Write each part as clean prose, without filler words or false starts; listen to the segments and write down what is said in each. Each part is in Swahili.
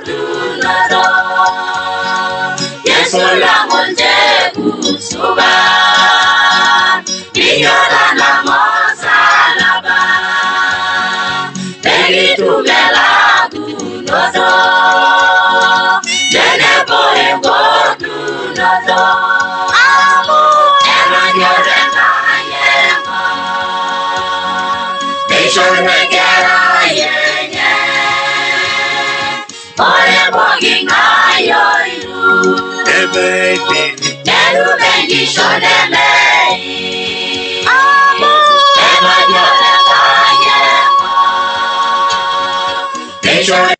engodunoto. Yesu lamonje kusuba, Ninyola na mosalaba, Pekitumela kunoto, Tenebo engodunoto. Amo emanyor enkayengo, Neishori enkerai enye, Ore poking'ae oiru, Netum enkishon nemei. Emanyor enkayengo, Neishori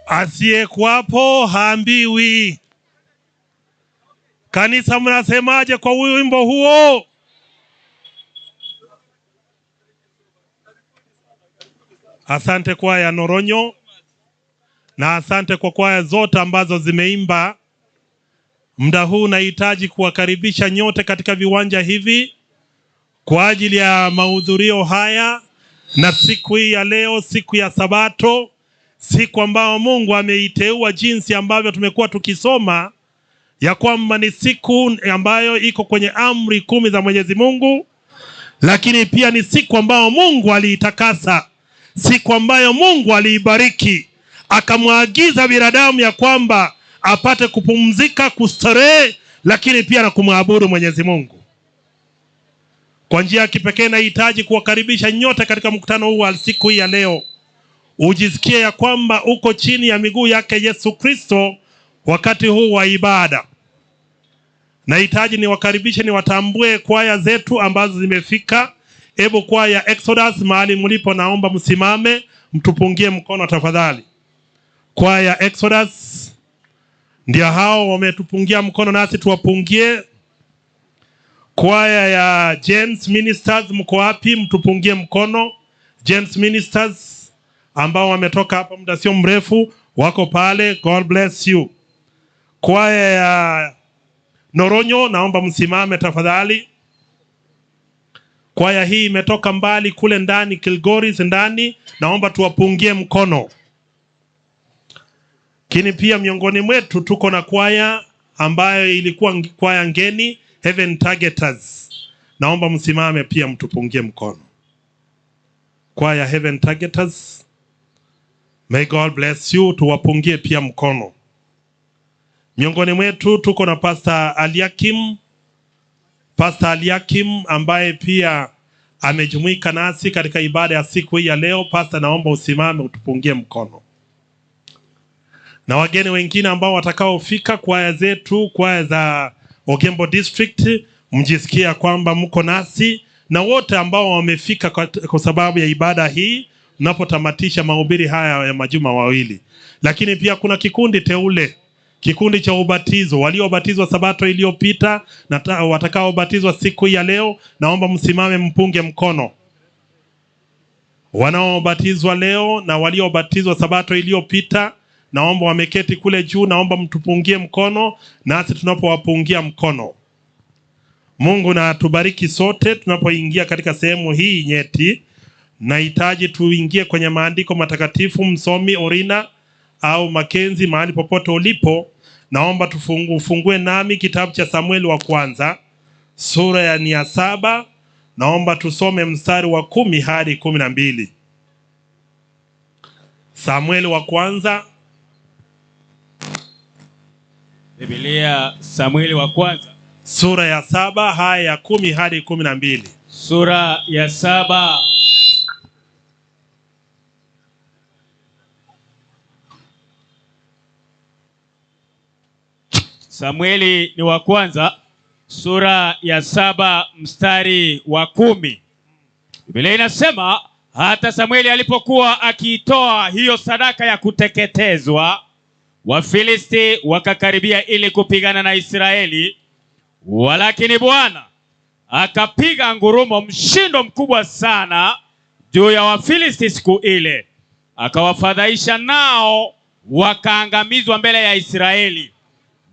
Asiyekuwapo haambiwi. Kanisa, mnasemaje kwa wimbo huo? Asante kwaya Noronyo, na asante kwa kwaya zote ambazo zimeimba. Muda huu nahitaji kuwakaribisha nyote katika viwanja hivi kwa ajili ya mahudhurio haya na siku hii ya leo, siku ya Sabato, siku ambayo Mungu ameiteua, jinsi ambavyo tumekuwa tukisoma ya kwamba ni siku ambayo iko kwenye amri 10 za Mwenyezi Mungu, lakini pia ni siku ambayo Mungu aliitakasa, siku ambayo Mungu aliibariki, akamwagiza binadamu ya kwamba apate kupumzika, kustarehe, lakini pia na kumwabudu Mwenyezi Mungu. Kwa njia ya kipekee nahitaji kuwakaribisha nyote katika mkutano huu wa siku hii ya leo. Ujisikie ya kwamba uko chini ya miguu yake Yesu Kristo wakati huu wa ibada. Nahitaji niwakaribishe, niwatambue kwaya zetu ambazo zimefika. Hebu kwaya Exodus, mahali mlipo, naomba msimame, mtupungie mkono tafadhali. Kwaya Exodus ndio hao wametupungia mkono, nasi tuwapungie. Kwaya ya James Ministers, mko wapi? Mtupungie mkono. James Ministers ambao wametoka hapa muda sio mrefu, wako pale, God bless you. Kwaya ya Noronyo, naomba msimame tafadhali. Kwaya hii imetoka mbali kule ndani Kilgoris ndani, naomba tuwapungie mkono. Lakini pia miongoni mwetu tuko na kwaya ambayo ilikuwa kwaya ngeni, Heaven Targeters. Naomba msimame pia mtupungie mkono. Kwaya Heaven Targeters, may God bless you, tuwapungie pia mkono. Miongoni mwetu tuko na Pastor Aliakim. Pastor Aliakim ambaye pia amejumuika nasi katika ibada ya siku hii ya leo. Pastor, naomba usimame utupungie mkono. Na wageni wengine ambao watakaofika, kwaya zetu, kwaya za Ogembo District, mjisikia kwamba mko nasi, na wote ambao wamefika kwa sababu ya ibada hii tunapotamatisha mahubiri haya ya majuma mawili. Lakini pia kuna kikundi teule, kikundi cha ubatizo, waliobatizwa Sabato iliyopita na watakaobatizwa siku ya leo, naomba msimame mpunge mkono. Wanaobatizwa leo na waliobatizwa Sabato iliyopita, naomba wameketi kule juu, naomba mtupungie mkono, nasi tunapowapungia mkono. Mungu na atubariki sote tunapoingia katika sehemu hii nyeti. Nahitaji tuingie kwenye maandiko matakatifu. Msomi Orina au Makenzi, mahali popote ulipo, naomba tufungue nami kitabu cha Samueli wa kwanza sura ya 7, naomba tusome mstari wa 10 hadi 12. Samueli wa kwanza, Biblia, Samueli wa kwanza sura ya 7 haya ya 10 hadi 12. Sura ya 7 Samueli ni wa kwanza sura ya 7 mstari wa 10. Biblia inasema, hata Samueli alipokuwa akiitoa hiyo sadaka ya kuteketezwa, Wafilisti wakakaribia ili kupigana na Israeli, walakini Bwana akapiga ngurumo mshindo mkubwa sana juu ya Wafilisti siku ile, akawafadhaisha nao wakaangamizwa mbele ya Israeli.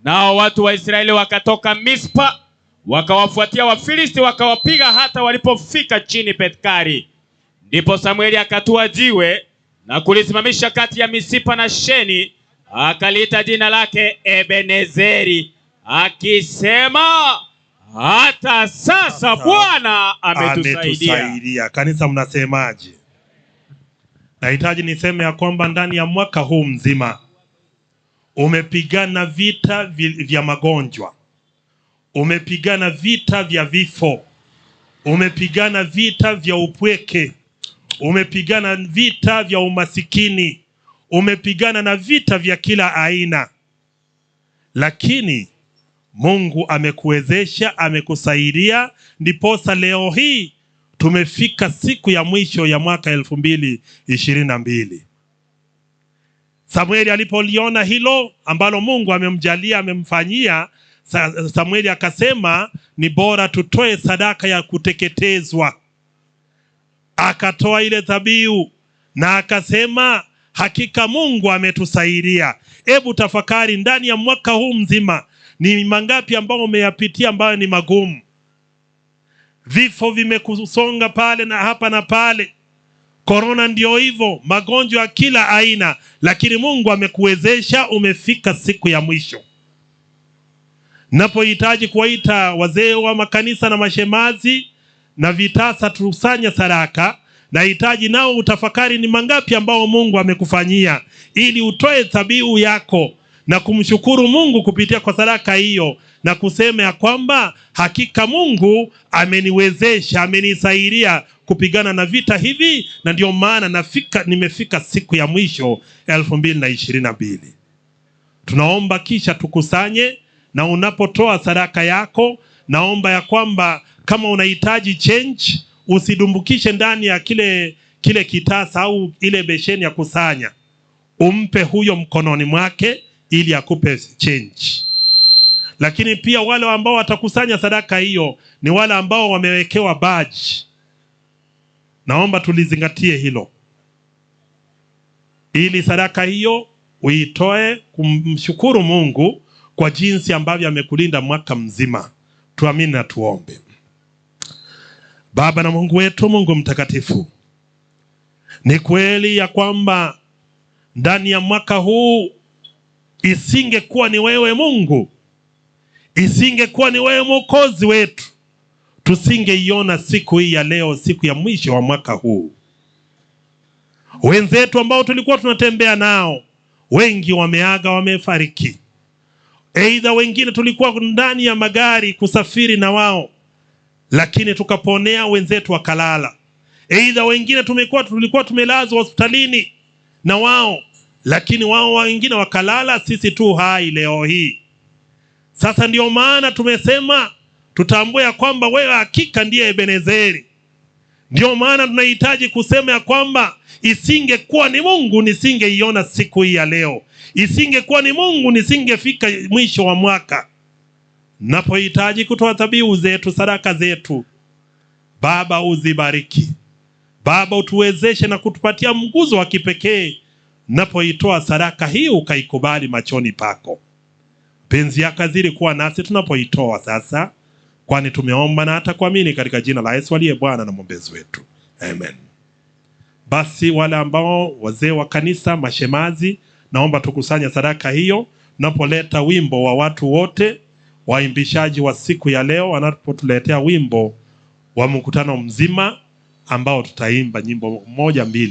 Nao watu wa Israeli wakatoka Mispa wakawafuatia Wafilisti wakawapiga hata walipofika chini Betkari. Ndipo Samueli akatua jiwe na kulisimamisha kati ya Misipa na Sheni, akaliita jina lake Ebenezeri, akisema, hata sasa Bwana ametusaidia. Kanisa, mnasemaje? Nahitaji niseme ya kwamba ndani ya mwaka huu mzima umepigana vita vya magonjwa, umepigana vita vya vifo, umepigana vita vya upweke, umepigana vita vya umasikini, umepigana na vita vya kila aina. Lakini Mungu amekuwezesha, amekusaidia, ndiposa leo hii tumefika siku ya mwisho ya mwaka 2022. Samueli alipoliona hilo ambalo Mungu amemjalia, amemfanyia, Samueli akasema ni bora tutoe sadaka ya kuteketezwa. Akatoa ile dhabihu na akasema hakika Mungu ametusaidia. Hebu tafakari ndani ya mwaka huu mzima ni mangapi ambao umeyapitia ambayo ni magumu. Vifo vimekusonga pale na hapa na pale. Korona ndio hivyo, magonjwa ya kila aina, lakini Mungu amekuwezesha, umefika siku ya mwisho. Napohitaji kuwaita wazee wa makanisa na mashemazi na vitasa tusanye sadaka, nahitaji nao utafakari ni mangapi ambao Mungu amekufanyia ili utoe dhabihu yako na kumshukuru Mungu kupitia kwa sadaka hiyo na kusema ya kwamba hakika Mungu ameniwezesha, amenisaidia kupigana na vita hivi, na ndio maana nimefika siku ya mwisho 2022. Tunaomba kisha tukusanye, na unapotoa sadaka yako naomba ya kwamba kama unahitaji change usidumbukishe ndani ya kile kitasa au ile besheni ya kusanya. Umpe huyo mkononi mwake ili akupe change. Lakini pia wale ambao watakusanya sadaka hiyo ni wale ambao wamewekewa badge. Naomba tulizingatie hilo, ili sadaka hiyo uitoe kumshukuru Mungu kwa jinsi ambavyo amekulinda mwaka mzima. Tuamini na tuombe. Baba na Mungu wetu, Mungu mtakatifu, ni kweli ya kwamba ndani ya mwaka huu isingekuwa ni wewe Mungu, isingekuwa ni wewe Mwokozi wetu, tusingeiona siku hii ya leo, siku ya mwisho wa mwaka huu. Wenzetu ambao tulikuwa tunatembea nao, wengi wameaga, wamefariki. Aidha wengine tulikuwa ndani ya magari kusafiri na wao, lakini tukaponea, wenzetu wakalala. Aidha wengine tulikuwa tumelazwa hospitalini na wao, lakini wao wengine wakalala, sisi tu hai leo hii. Sasa ndio maana tumesema tutambue ya kwamba wewe hakika ndiye Ebenezeri. Ndio maana tunahitaji kusema ya kwamba isingekuwa ni Mungu nisingeiona siku hii ya leo. Isingekuwa ni Mungu nisingefika mwisho wa mwaka. Napohitaji kutoa dhabihu zetu, sadaka zetu, Baba uzibariki. Baba utuwezeshe na kutupatia mguzo wa kipekee napoitoa sadaka hii ukaikubali machoni pako. Penzi yako azidi kuwa nasi tunapoitoa sasa, kwani tumeomba na hata kuamini katika jina la Yesu aliye Bwana na mwombezi wetu. Amen. Basi wale ambao wazee wa kanisa, mashemazi, naomba tukusanye sadaka hiyo tunapoleta wimbo wa watu wote, waimbishaji wa siku ya leo wanapotuletea wimbo wa mkutano mzima ambao tutaimba nyimbo 1, 2.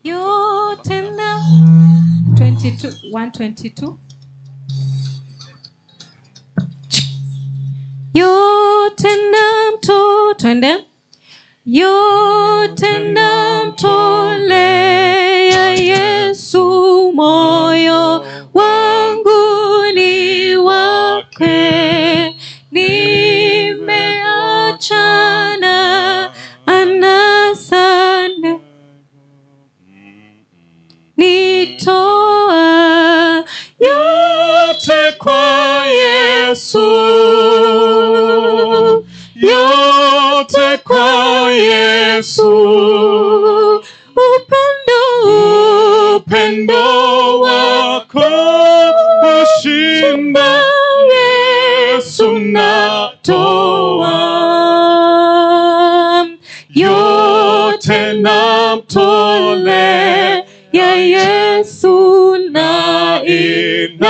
Yote na 22, 122. Yote na mtu, twende. Yote na mtolea Yesu, moyo wangu ni wake. Nimeachana anasana, nitoa yote kwa Yesu, yote kwa Yesu. Upendo, upendo wako ushinda, Yesu natoa yote namtolea Yesu, na inamia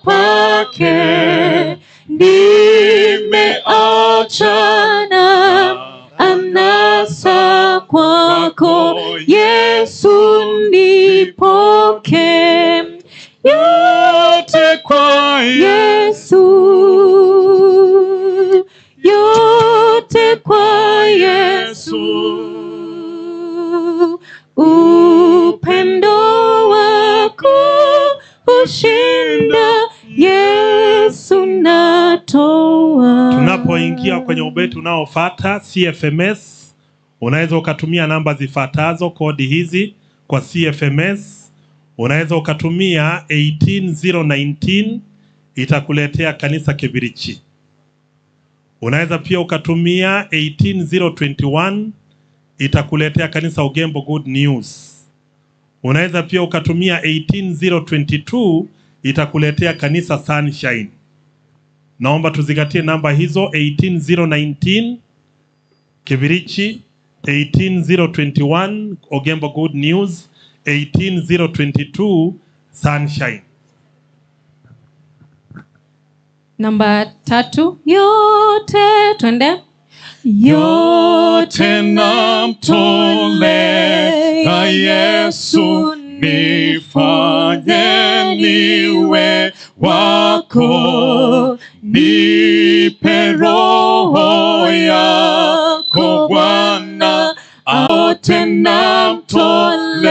kwake. Nimeachana anasa kwako Yesu, nipoke yote kwa Yesu, yote kwa Yesu. Upendo wako hushinda, Yesu natoa. Tunapoingia kwenye ubeti unaofuata CFMS, unaweza ukatumia namba zifuatazo, kodi hizi kwa CFMS. Unaweza ukatumia 18019, itakuletea kanisa Kibirichi. Unaweza pia ukatumia 18021, itakuletea kanisa Ugembo Good News. Unaweza pia ukatumia 18022, itakuletea kanisa Sunshine. Naomba tuzingatie namba hizo: 18019 Kibirichi, 18021 Ogembo Good News, 18022 Sunshine. Namba 3, yote, twende. Yote namtolea Yesu, nifanye niwe wako, nipe roho yako Bwana. Yote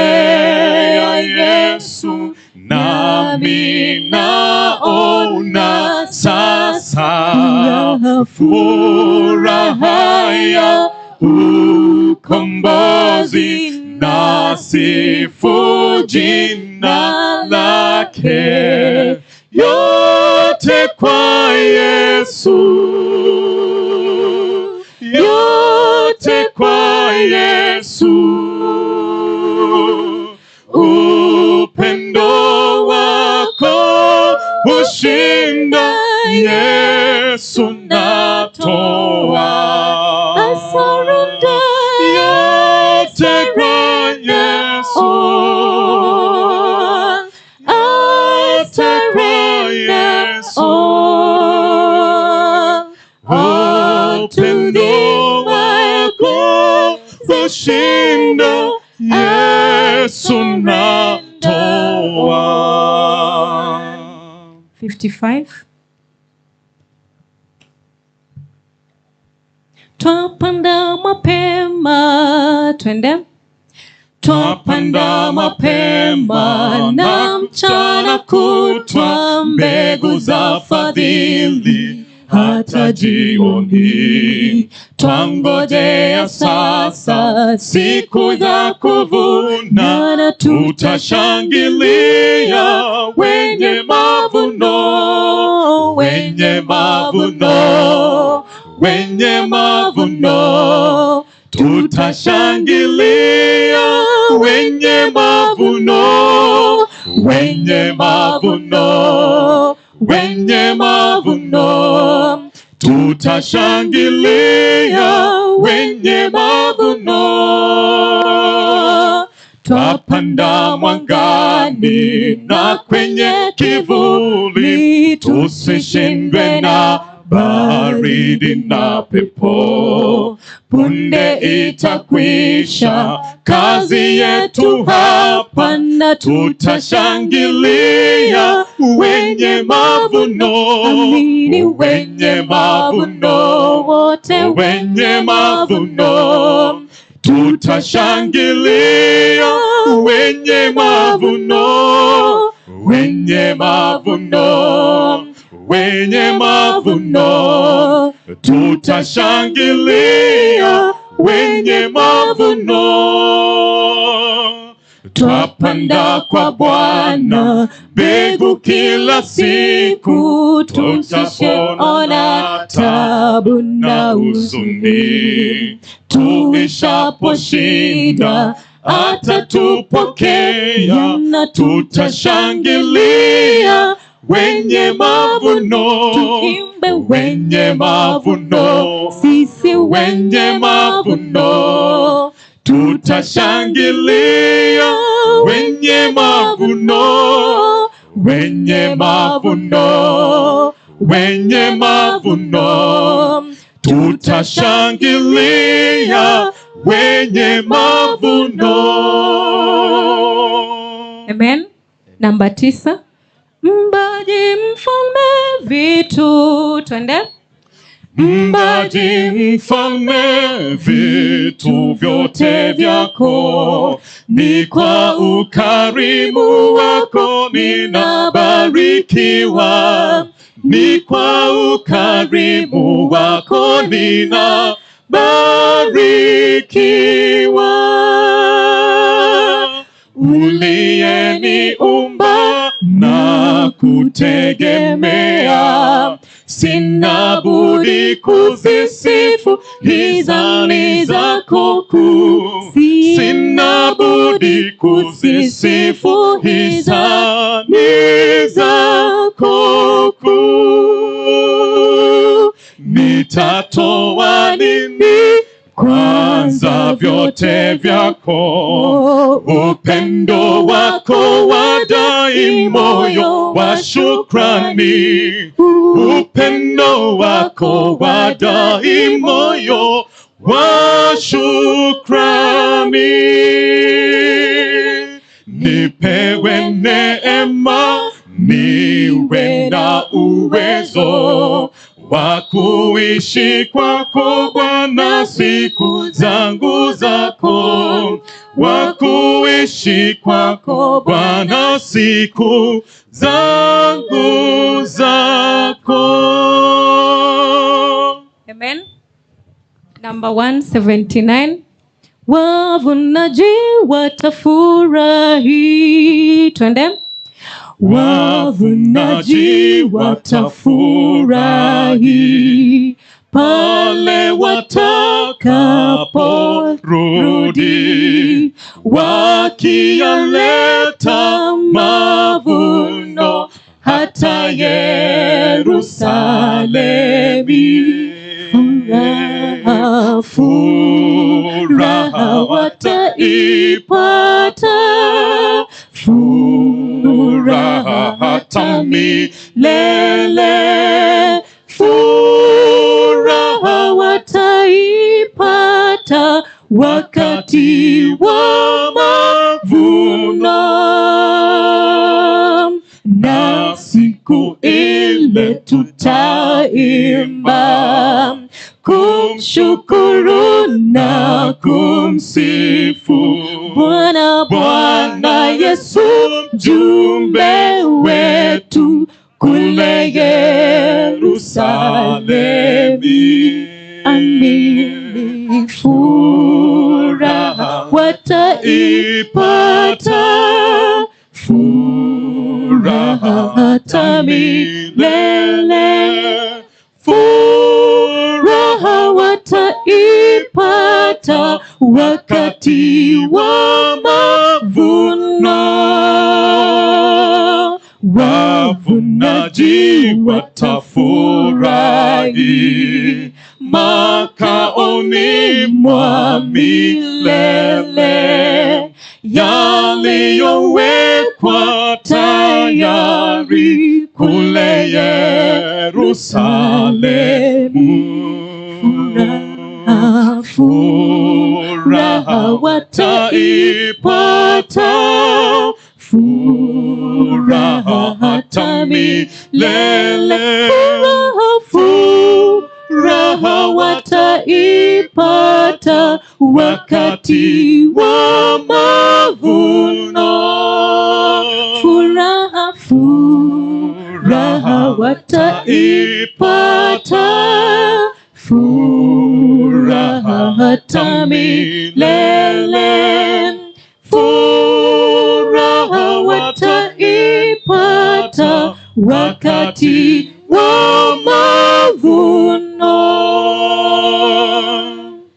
namtolea Yesu, nami naona sasa furaha ya ukombozi, na sifu jina lake. Yote kwa Yesu, yote kwa Yesu, upendo wako hushinda, Yesu natoa. I surrender, yote kwa Yesu, all. I surrender all. All to upendo thee, my wako hushinda, Yesu natoa. 55. Twapanda mapema, twende. Twapanda mapema na mchana kutwa, mbegu za fadhili hata jioni. Twangojea sasa siku za kuvuna, na tutashangilia wenye mavuno, wenye mavuno, wenye mavuno. Tutashangilia wenye mavuno, wenye mavuno, wenye mavuno. Tutashangilia wenye mavuno. Twapanda mwangani na kwenye kivuli, tusishindwe na baridi na pepo. Punde itakwisha kazi yetu hapa, na tutashangilia wenye mavuno, Amini, wenye mavuno, wote wenye mavuno. Tutashangilia wenye mavuno, wenye mavuno, wenye mavuno. Tutashangilia wenye mavuno. Twapanda kwa Bwana mbegu kila siku, tusisheona tabu na huzuni. Tuishaposhinda atatupokea, na tutashangilia wenye mavuno, tuimbe wenye mavuno, sisi wenye mavuno. Tutashangilia wenye mavuno, wenye mavuno, wenye mavuno. Tutashangilia wenye mavuno. Amen. Namba 9. Mbaji mfalme vitu, twende. Mbaji mfalme, vitu vyote vyako, ni kwa ukarimu wako ninabarikiwa, ni kwa ukarimu wako ninabarikiwa. Uliyeniumba na kutegemea, sina budi kuzisifu hisani zako kuu, sina budi kuzisifu hisani zako kuu. Nitatoa nini kwanza vyote vyako, upendo wako wadai moyo wa shukrani, upendo wako wadai moyo wa shukrani. Nipewe neema, niwe na uwezo wa kuishi kwako Bwana siku zangu zako, wa kuishi kwako Bwana siku zangu zako. Amen. Number 179. Wavunaji watafurahi. Twende. Wavunaji watafurahi pale watakaporudi, wakiyaleta mavuno hata Yerusalemi. Furaha, furaha wataipata, furaha hata milele, furaha wataipata wakati wa mavuno, na siku ile tutaimba kumshukuru na kumsifu Bwana, Bwana Yesu mjumbe wetu kule Yerusalemi. Amini, furaha wataipata, furaha hata milele, furaha wataipata wakati wa mavuno. Wavunaji watafurahi makaoni mwa milele, yaliyowekwa tayari kule Yerusalemu. Furaha, furaha wataipata, furaha hata milele, furaha, furaha wataipata wakati wa mavuno. Furaha, furaha wataipata, furaha hata milele, furaha wataipata wakati wa mavuno.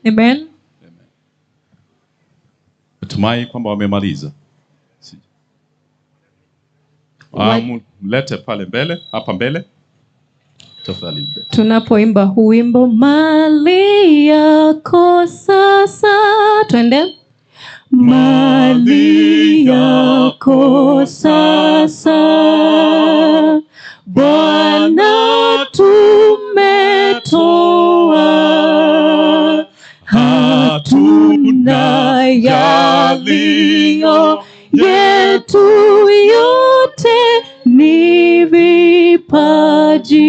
Amen. Natumai kwamba wamemaliza. Mlete pale mbele, hapa mbele. Tafadhali. Tunapoimba huu wimbo, mali yako sasa, twende. Mali yako sasa, Bwana tumetoa, hatuna yaliyo yetu, yote ni vipaji.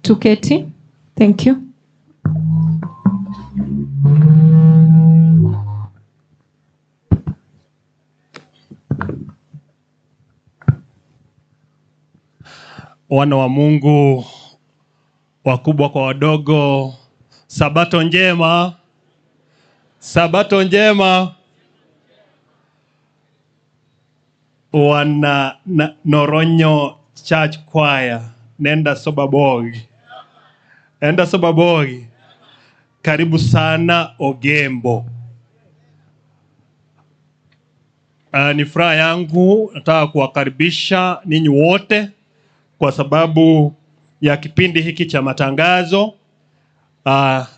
Tuketi. Thank you. Wana wa Mungu, wakubwa kwa wadogo, Sabato njema. Sabato njema. Wana Noronyo Church Choir, nenda Sobabogi. Enda Sobabogi. Karibu sana Ogembo. Ni furaha yangu, nataka kuwakaribisha ninyi wote kwa sababu ya kipindi hiki cha matangazo.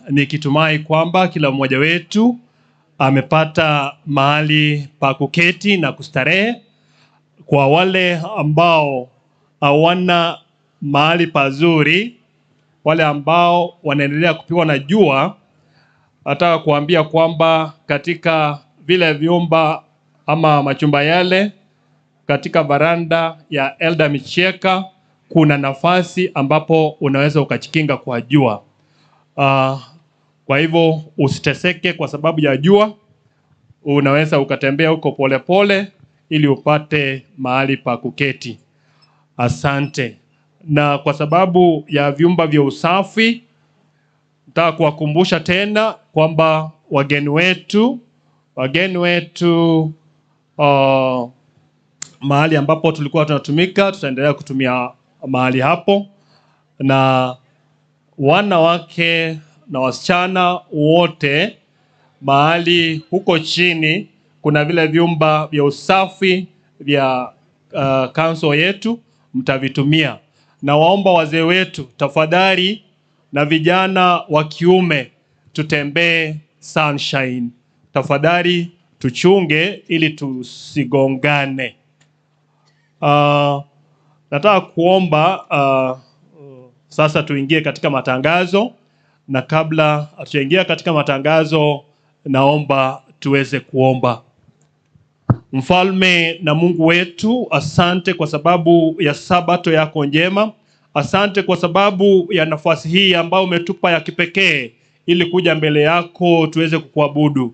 Nikitumai kwamba kila mmoja wetu amepata mahali pa kuketi na kustarehe. Kwa wale ambao hawana mahali pazuri, wale ambao wanaendelea kupigwa na jua, nataka kuambia kwamba katika vile vyumba ama machumba yale, katika varanda ya Elder Michieka kuna nafasi ambapo unaweza ukajikinga kwa jua. Kwa hivyo usiteseke kwa sababu ya jua, unaweza ukatembea huko polepole ili upate mahali pa kuketi. Asante. Na kwa sababu ya vyumba vya usafi, nataka kuwakumbusha tena kwamba wageni wetu mahali ambapo tulikuwa tunatumika, tutaendelea kutumia mahali hapo, na wanawake na wasichana wote mahali huko chini kuna vile vyumba vya usafi vya council yetu, mtavitumia. Na waomba wazee wetu tafadhali, na vijana wa kiume, tutembee sunshine tafadhali, tuchunge ili tusigongane. Nataka kuomba sasa tuingie katika matangazo, na kabla hatujaingia katika matangazo, naomba tuweze kuomba. Mfalme na Mungu wetu, asante kwa sababu ya sabato yako njema. Asante kwa sababu ya nafasi hii ambayo umetupa ya kipekee ili kuja mbele yako tuweze kukuabudu.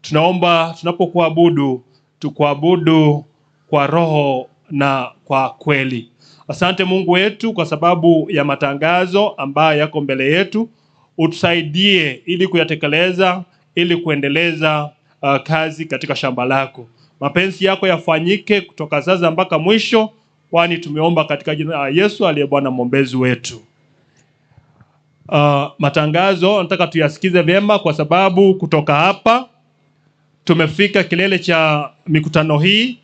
Tunaomba tunapokuabudu, tukuabudu kwa roho na kwa kweli. Asante Mungu wetu kwa sababu ya matangazo ambayo yako mbele yetu. Utusaidie ili kuyatekeleza, ili kuendeleza kazi katika shamba lako. Mapenzi yako yafanyike kutoka sasa mpaka mwisho, kwani tumeomba katika jina la Yesu aliye Bwana mwombezi wetu. Matangazo nataka tuyasikize vyema, kwa sababu kutoka hapa tumefika kilele cha mikutano hii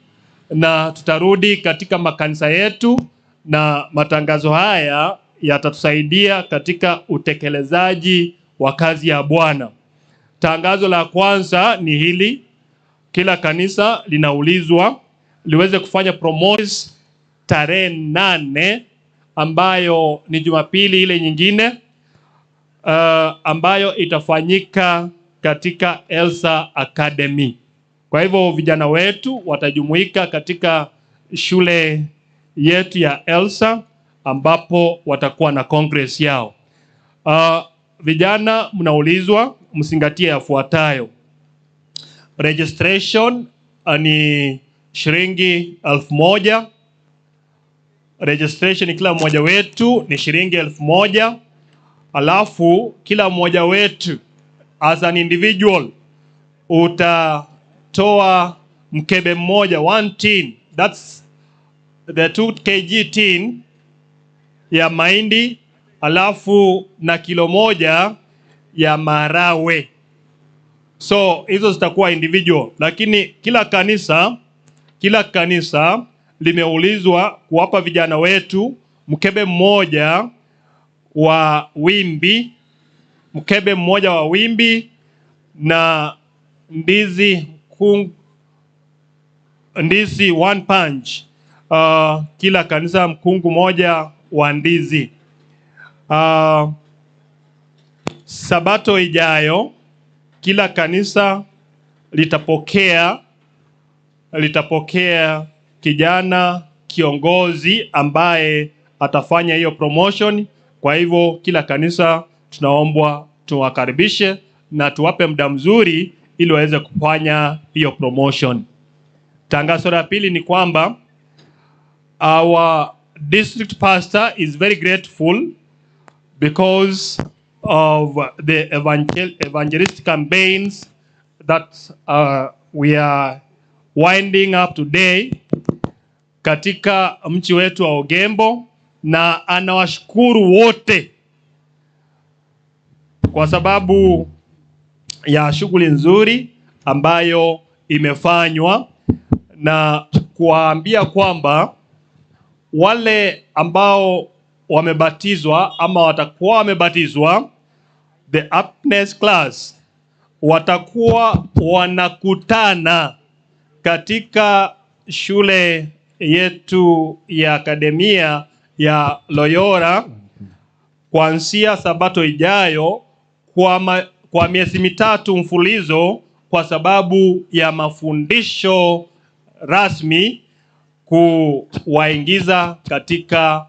na tutarudi katika makanisa yetu, na matangazo haya yatatusaidia katika utekelezaji wa kazi ya Bwana. Tangazo la kwanza ni hili: kila kanisa linaulizwa liweze kufanya promotions tarehe 8 ambayo ni Jumapili ile nyingine, ambayo itafanyika katika Elsa Academy. Kwa hivyo vijana wetu watajumuika katika shule yetu ya Elsa ambapo watakuwa na congress yao. Vijana mnaulizwa msingatie yafuatayo. Registration ni shilingi 1,000. Registration kila mmoja wetu ni shilingi 1,000. Alafu kila mmoja wetu as an individual utatoa mkebe mmoja, 1 tin, that's the 2 kg tin ya mahindi, alafu na kilo 1 ya marawe. So hizo zitakuwa individual, lakini kila kanisa limeulizwa kuwapa vijana wetu mkebe mmoja wa wimbi, mkebe mmoja wa wimbi na ndizi 1 punch. Kila kanisa mkungu moja wa ndizi. Sabato ijayo kila kanisa litapokea kijana kiongozi ambaye atafanya hiyo promotion. Kwa hivyo kila kanisa tunaombwa tuwakaribishe na tuwape muda mzuri ili waweze kufanya hiyo promotion. Tangazo la pili ni kwamba our district pastor is very grateful because of the evangelistic campaigns that we are winding up today katika mji wetu wa Ogembo, na anawashukuru wote kwa sababu ya shughuli nzuri ambayo imefanywa, na kuwaambia kwamba wale ambao wamebatizwa ama watakuwa wamebatizwa the Happiness class watakuwa wanakutana katika shule yetu ya akademia ya Loyola kuanzia Sabato ijayo kwa miezi 3 mfululizo, kwa sababu ya mafundisho rasmi kuwaingiza katika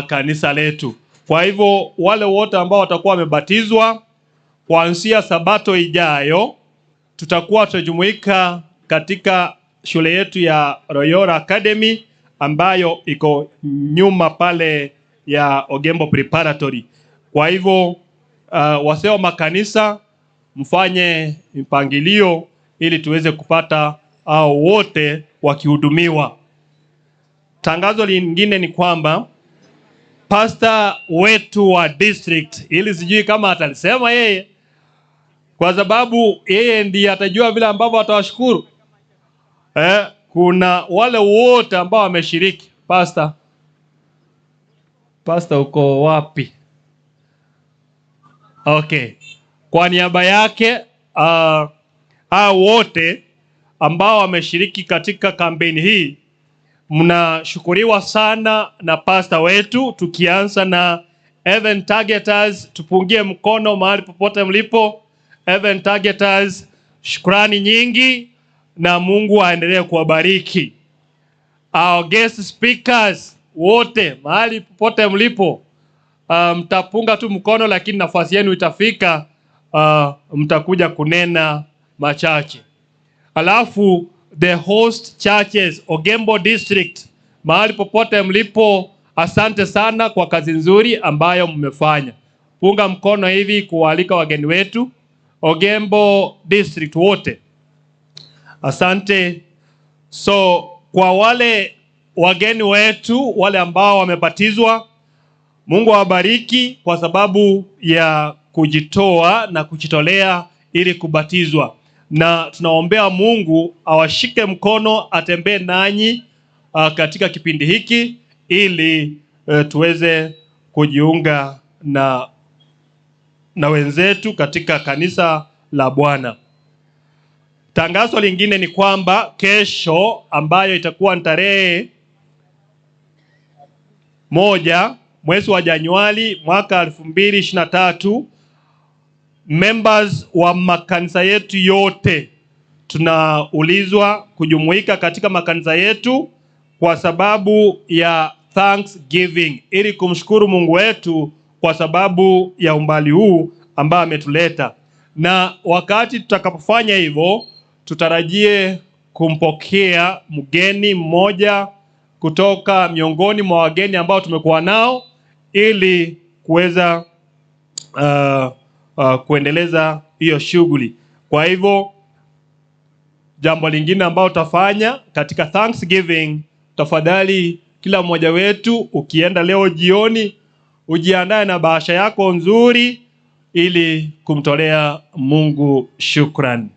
kanisa letu. Kwa hivyo wale wote ambao watakuwa wamebatizwa kuanzia Sabato ijayo, tutakuwa tunajumuika katika shule yetu ya Loyola Academy ambayo iko nyuma pale ya Ogembo Preparatory. Kwa hivyo wasee wa makanisa mfanye mpangilio ili tuweze kupata hao wote wakihudumiwa. Tangazo lingine ni kwamba pastor wetu wa district, ili sijui kama atalisema yeye, kwa sababu yeye ndiye atajua vile ambavyo atawashukuru. Kuna wale wote ambao wameshiriki. Pastor uko wapi? Okay. Kwa niaba yake hao wote ambao wameshiriki katika kampeni hii, mnashukuriwa sana na pastor wetu, tukianza na Heaven Targeters. Tupungie mkono mahali popote mlipo. Heaven Targeters, shukrani nyingi na Mungu aendelee kuwabariki. Our guest speakers wote mahali popote mlipo, mtapunga tu mkono, lakini nafasi yenu itafika, mtakuja kunena machache. Alafu the host churches Ogembo District, mahali popote mlipo, asante sana kwa kazi nzuri ambayo mmefanya. Punga mkono hivi kualika wageni wetu Ogembo District wote, asante. So kwa wale wageni wetu, wale ambao wamebatizwa, Mungu awabariki kwa sababu ya kujitoa na kujitolea ili kubatizwa. Na tunaombea Mungu awashike mkono, atembee nanyi katika kipindi hiki ili tuweze kujiunga na wenzetu katika kanisa la Bwana. Tangazo lingine ni kwamba kesho, ambayo itakuwa ni tarehe 1 mwezi wa Januari mwaka 2023, members wa makanisa yetu yote tunaulizwa kujumuika katika makanisa yetu kwa sababu ya Thanksgiving, ili kumshukuru Mungu wetu kwa sababu ya umbali huu ambao ametuleta. Na wakati tutakapofanya hivyo, tutarajie kumpokea mgeni mmoja kutoka miongoni mwa wageni ambao tumekuwa nao, ili kuweza kuendeleza hiyo shughuli. Kwa hivyo jambo lingine ambao tutafanya katika Thanksgiving, tafadhali kila mmoja wetu ukienda leo jioni ujiandae na bahasha yako nzuri ili kumtolea Mungu shukrani.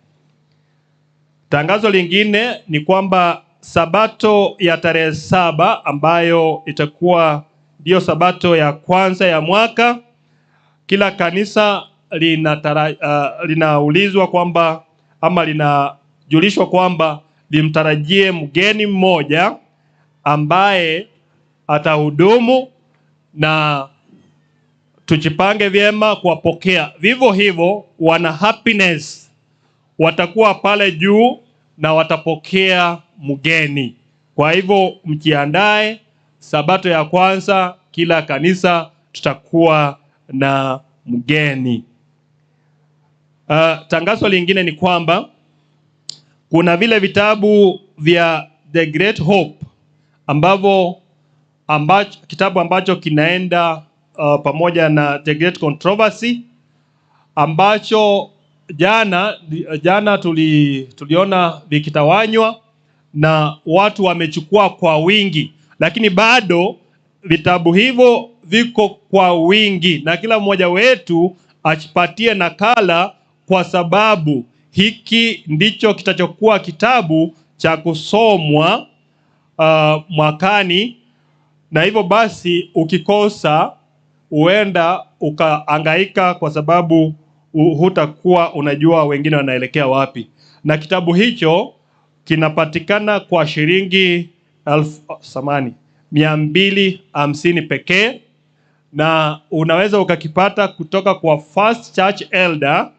Tangazo lingine ni kwamba Sabato ya tarehe 7 ambayo itakuwa ndiyo Sabato ya kwanza ya mwaka, kila kanisa linaulizwa kwamba ama linajulishwa kwamba limtarajie mgeni mmoja ambaye atahudumu, na tujipange vyema kuwapokea. Vivyo hivyo wana Happiness watakuwa pale juu na watapokea mgeni. Kwa hivyo mjiandae, Sabato ya kwanza kila kanisa tutakuwa na mgeni. Tangazo lingine ni kwamba kuna vile vitabu vya The Great Hope ambavyo ambacho, kitabu ambacho kinaenda pamoja na The Great Controversy ambacho jana tuliona vikitawanywa na watu wamechukua kwa wingi, lakini bado vitabu hivyo viko kwa wingi, na kila mmoja wetu ajipatie nakala, kwa sababu hiki ndicho kitachokuwa kitabu cha kusomwa mwakani. Na hivyo basi ukikosa huenda ukaangaika, kwa sababu hutakuwa unajua wengine wanaelekea wapi. Na kitabu hicho kinapatikana kwa shilingi 250 pekee, na unaweza ukakipata kutoka kwa First Church Elder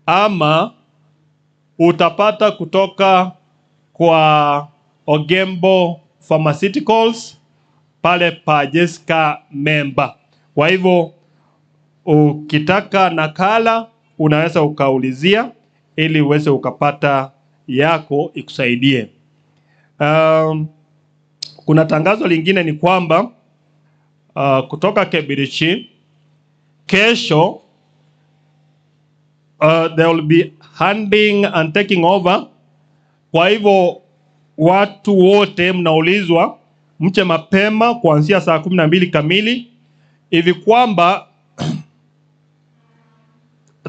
ama utapata kutoka kwa Ogembo Pharmaceuticals pale pa Jessica Memba. Kwa hivyo ukitaka nakala unaweza ukaulizia ili uweze ukapata yako ikusaidie. Kuna tangazo lingine ni kwamba kutoka Kebirichi kesho there will be handing and taking over. Kwa hivyo watu wote mnaulizwa mche mapema kuanzia saa 12 kamili hivi kwamba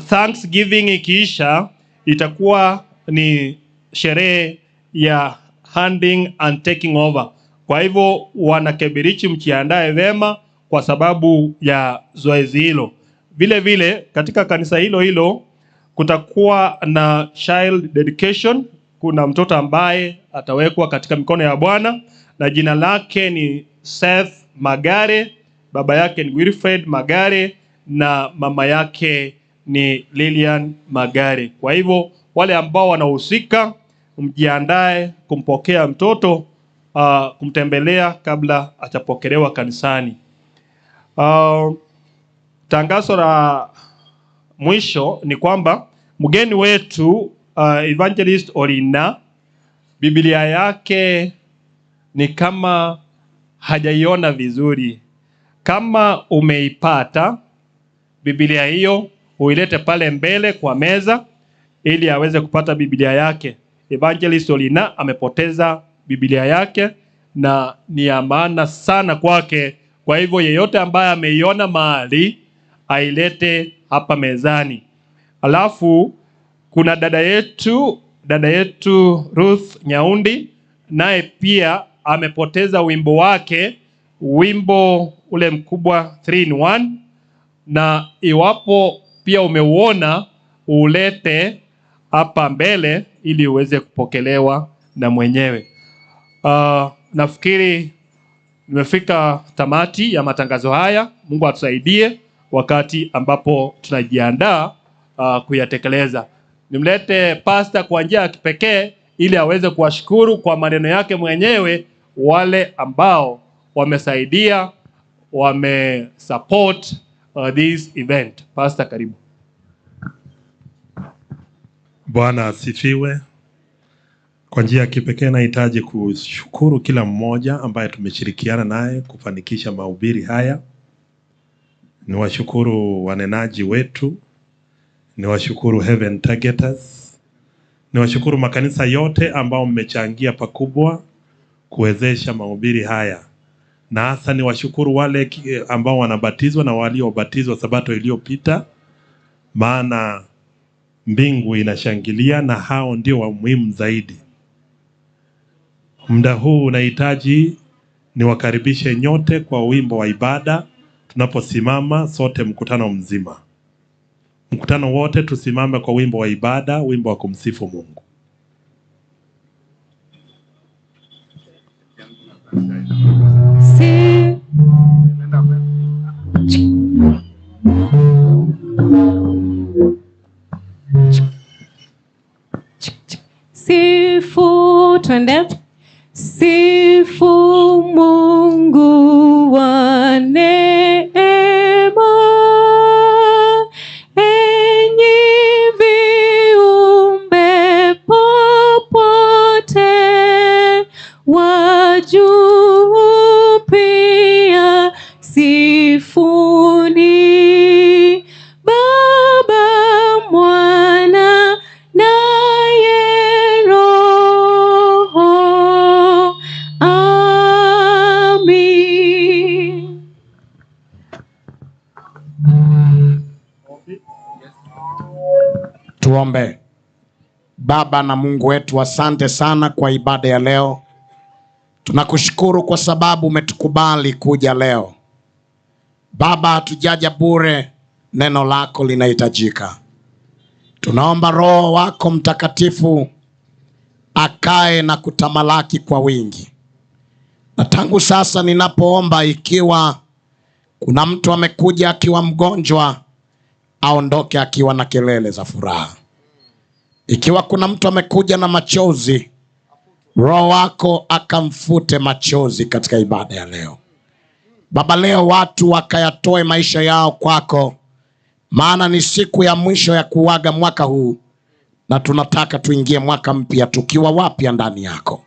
Thanksgiving ikiisha itakuwa ni sherehe ya handing and taking over. Kwa hivyo wanakebirichi mjiandae vema kwa sababu ya zoezi hilo. Vile vile katika kanisa hilo hilo kutakuwa na child dedication. Kuna mtoto ambaye atawekwa katika mikono ya Bwana na jina lake ni Seth Magare, baba yake ni Wilfred Magare na mama yake ni Lilian Magare. Kwa hivyo wale ambao wanahusika mjiandae kumpokea mtoto, kumtembelea kabla atapokelewa kanisani. Tangazo la mwisho ni kwamba mgeni wetu Evangelist Olina, Biblia yake ni kama hajaiona vizuri. Kama umeipata Biblia hiyo uilete pale mbele kwa meza ili aweze kupata Biblia yake. Evangelist Olina amepoteza Biblia yake na ni ya maana sana kwake. Kwa hivyo yeyote ambaye ameiona mahali ailete hapa mezani. Alafu kuna dada yetu Ruth Nyaundi, naye pia amepoteza wimbo wake, wimbo ule mkubwa 3 in 1, na iwapo pia umeuona ulete hapa mbele ili uweze kupokelewa na mwenyewe. Nafikiri nimefika tamati ya matangazo haya. Mungu atusaidie wakati ambapo tunajiandaa kuyatekeleza. Nimlete pastor kwa njia ya kipekee ili aweze kuwashukuru kwa maneno yake mwenyewe wale ambao wamesaidia, wamesupport this event. Pastor, karibu. Bwana asifiwe. Kwa njia ya kipekee nahitaji kushukuru kila mmoja ambaye tumeshirikiana naye kufanikisha mahubiri haya. Niwashukuru wanenaji wetu, niwashukuru Heaven Targeters, niwashukuru makanisa yote ambao mmechangia pakubwa kuwezesha mahubiri haya, na hasa niwashukuru wale ambao wanabatizwa na waliobatizwa Sabato iliyopita, maana mbingu inashangilia na hao ndio wa muhimu zaidi. Muda huu unahitaji niwakaribishe nyote kwa wimbo wa ibada tunaposimama sote, mkutano mzima. Mkutano wote tusimame kwa wimbo wa ibada, wimbo wa kumsifu Mungu. Sifu, twende. Sifu Mungu wa neema. Tuombe. Baba na Mungu wetu, asante sana kwa ibada ya leo. Tunakushukuru kwa sababu umetukubali kuja leo. Baba, hatujaja bure, neno lako linahitajika. Tunaomba Roho wako Mtakatifu akae na kutamalaki kwa wingi. Na tangu sasa ninapoomba, ikiwa kuna mtu amekuja akiwa mgonjwa, aondoke akiwa na kelele za furaha. Ikiwa kuna mtu amekuja na machozi, Roho wako akamfute machozi katika ibada ya leo. Baba, leo watu wakayatoe maisha yao kwako, maana ni siku ya mwisho ya kuaga mwaka huu, na tunataka tuingie mwaka mpya tukiwa wapya ndani yako.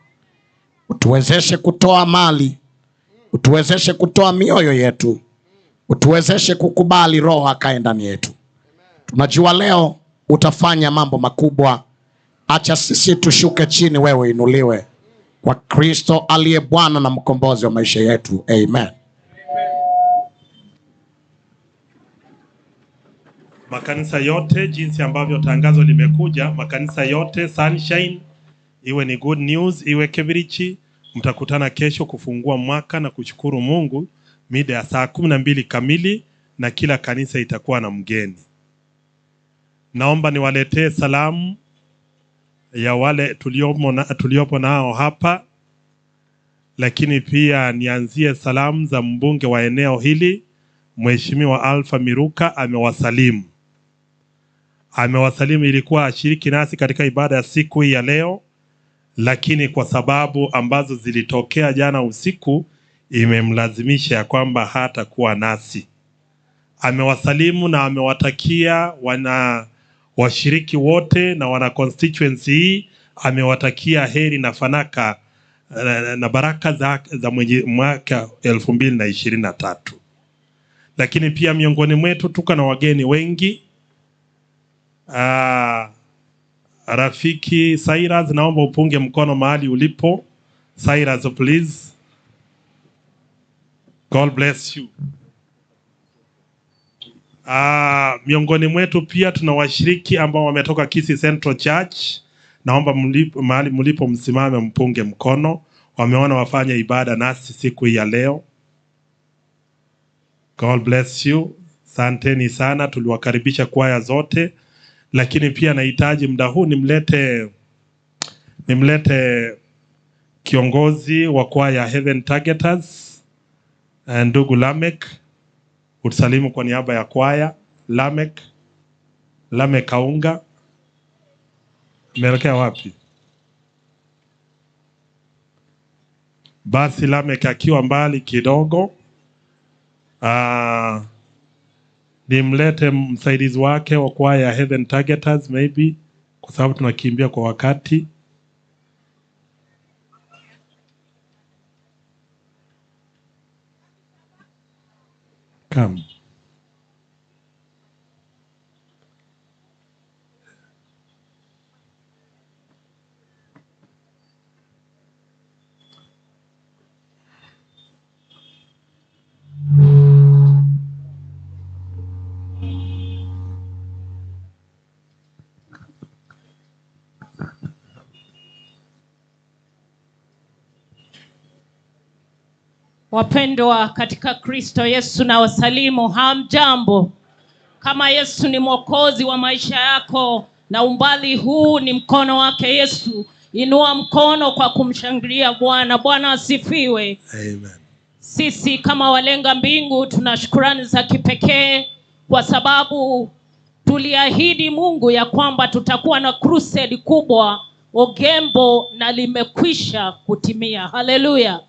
Utuwezeshe kutoa mali, utuwezeshe kutoa mioyo yetu, utuwezeshe kukubali Roho akae ndani yetu. Tunajua leo utafanya mambo makubwa. Acha sisi tushuke chini, wewe inuliwe, kwa Kristo aliye Bwana na mkombozi wa maisha yetu. Amen. Makanisa yote, jinsi ambavyo tangazo limekuja, makanisa yote Sunshine, iwe ni Good News, iwe Kebirichi, mtakutana kesho kufungua mwaka na kushukuru Mungu mida ya saa 12 kamili, na kila kanisa itakuwa na mgeni. Naomba niwaletee salamu ya wale tuliopo nao hapa, lakini pia nianzie salamu za mbunge wa eneo hili, Mheshimiwa Alpha Miruka. Amewasalimu. Amewasalimu, ilikuwa ashiriki nasi katika ibada ya siku hii ya leo, lakini kwa sababu ambazo zilitokea jana usiku imemlazimisha ya kwamba hatakuwa nasi. Amewasalimu na amewatakia wana washiriki wote na wana constituency hii, amewatakia heri na fanaka na baraka za mwaka 2023. Lakini pia miongoni mwetu tuko na wageni wengi. Rafiki Cyrus, naomba upunge mkono mahali ulipo. Cyrus, please. God bless you. Miongoni mwetu pia tuna washiriki ambao wametoka Kisii Central Church. Naomba mahali mlipo msimame mpunge mkono. Wameona wafanye ibada nasi siku hii ya leo. God bless you. Asanteni sana, tuliwakaribisha kwaya zote. Lakini pia nahitaji muda huu nimlete kiongozi wa kwaya Heaven Targeters, ndugu Lamek. Utusalimu kwa niaba ya kwaya. Lamek Kaunga. Umeelekea wapi? Basi Lamek akiwa mbali kidogo, nimlete msaidizi wake wa kwaya Heaven Targeters maybe, kwa sababu tunakimbia kwa wakati. Come. Wapendwa katika Kristo Yesu, na wasalimu hamjambo. Kama Yesu ni mwokozi wa maisha yako na umbali huu ni mkono wake Yesu, inua mkono kwa kumshangilia Bwana. Bwana asifiwe. Amen. Sisi kama walenga mbingu tuna shukrani za kipekee kwa sababu tuliahidi Mungu ya kwamba tutakuwa na crusade kubwa Ogembo, na limekwisha kutimia. Haleluya.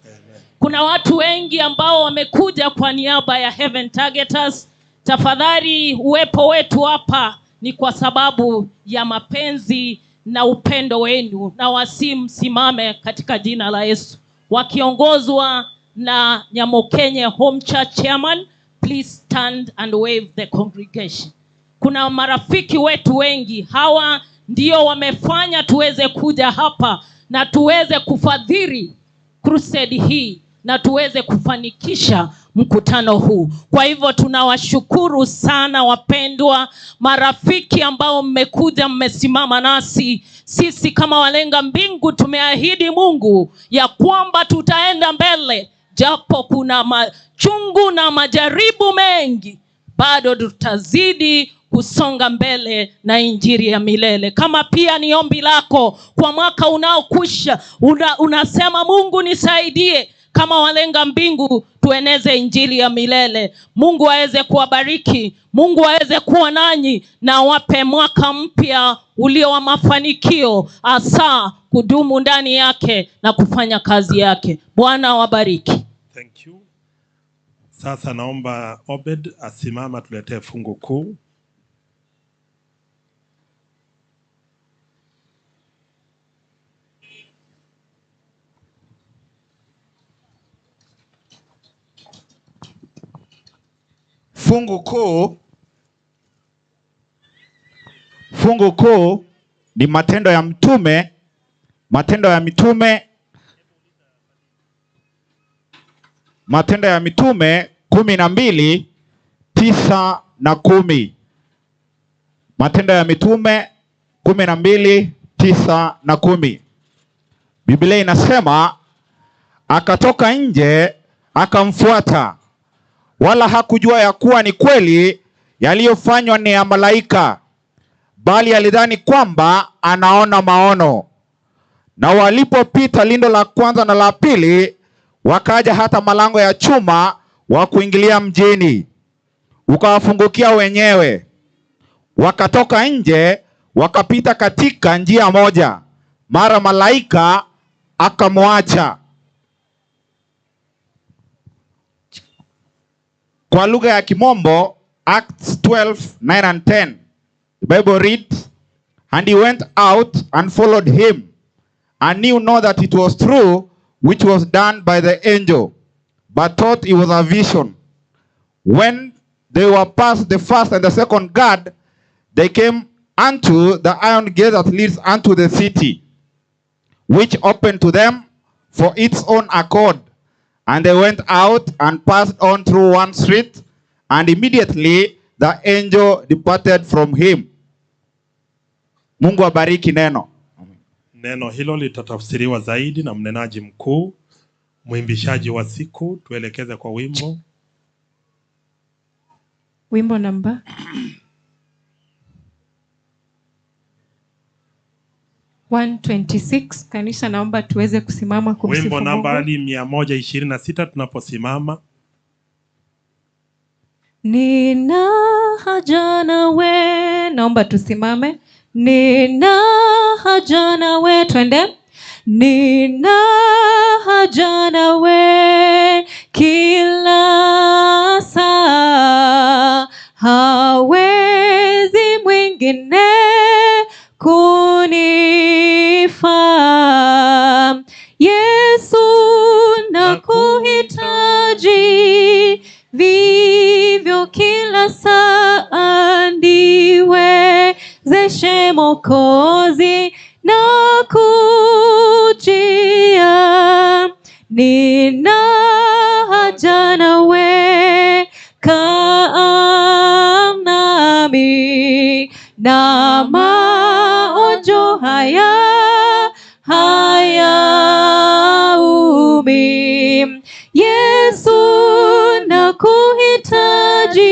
Kuna watu wengi ambao wamekuja kwa niaba ya Heaven Targeters. Tafadhali, uwepo wetu hapa ni kwa sababu ya mapenzi na upendo wenu, na wasimsimame katika jina la Yesu. Wakiongozwa na Nyamokenye Home Church Chairman, please stand and wave the congregation. Kuna marafiki wetu wengi, hawa ndio wamefanya tuweze kuja hapa na tuweze kufadhili crusade hii na tuweze kufanikisha mkutano huu. Kwa hivyo tunawashukuru sana wapendwa marafiki ambao mmekuja, mmesimama nasi. Sisi kama Walenga Mbingu tumeahidi Mungu ya kwamba tutaenda mbele, japo kuna machungu na majaribu mengi, bado tutazidi kusonga mbele na injili ya milele. Kama pia ni ombi lako kwa mwaka unaokwisha, unasema Mungu nisaidie, kama Walenga Mbingu tueneze injili ya milele. Mungu aweze kuwabariki, Mungu aweze kuwa nanyi na awape mwaka mpya ulio wa mafanikio, hasa kudumu ndani yake na kufanya kazi yake. Bwana awabariki. Thank you. Sasa naomba Obed asimama tuletee fungu kuu. Fungu kuu ni Matendo ya Mtume, Matendo ya Mitume, Matendo ya Mitume 12:9 na 10. Matendo ya Mitume 12:9 na 10. Biblia inasema, akatoka nje akamfuata, wala hakujua ya kuwa ni kweli yaliyofanywa ni ya malaika, bali alidhani kwamba anaona maono. Na walipopita lindo la kwanza na la pili, wakaja hata malango ya chuma wa kuingilia mjini, ukawafungukia wenyewe. Wakatoka nje, wakapita katika njia moja, mara malaika akamwacha. Kwa lugha ya Kimombo, Acts 12:9 and 10. The Bible reads, and he went out and followed him, and knew not that it was true which was done by the angel, but thought it was a vision. When they were past the first and the second guard, they came unto the iron gate that leads unto the city, which opened to them for its own accord. And they went out and passed on through one street, and immediately the angel departed from him. Mungu abariki neno. Neno hilo litatafsiriwa zaidi na mnenaji mkuu, mwimbishaji wa siku. Tuelekeze kwa wimbo. Wimbo namba 126. Kanisa, naomba tuweze kusimama kumsifu Wimbo Mungu. namba ni 126 tunaposimama. Nina haja nawe, naomba tusimame. Nina haja nawe, twende. Nina haja nawe kila saa, hawezi mwingine kunifaa. Yesu nakuhitaji vivyo kila saa, niwezeshe Mwokozi na kujia. Nina haja nawe, kaa nami, na maonjo haya hayaumi. Yesu nakuhitaji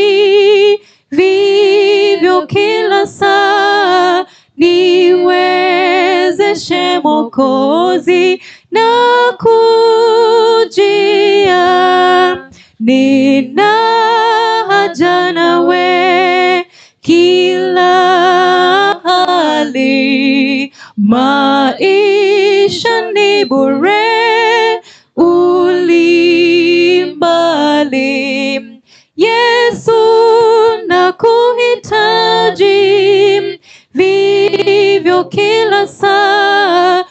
vivyo kila saa, niwezeshe Mwokozi na kujia. Nina haja nawe kila hali, maisha ni bure ulimbali. Yesu nakuhitaji vivyo kila saa,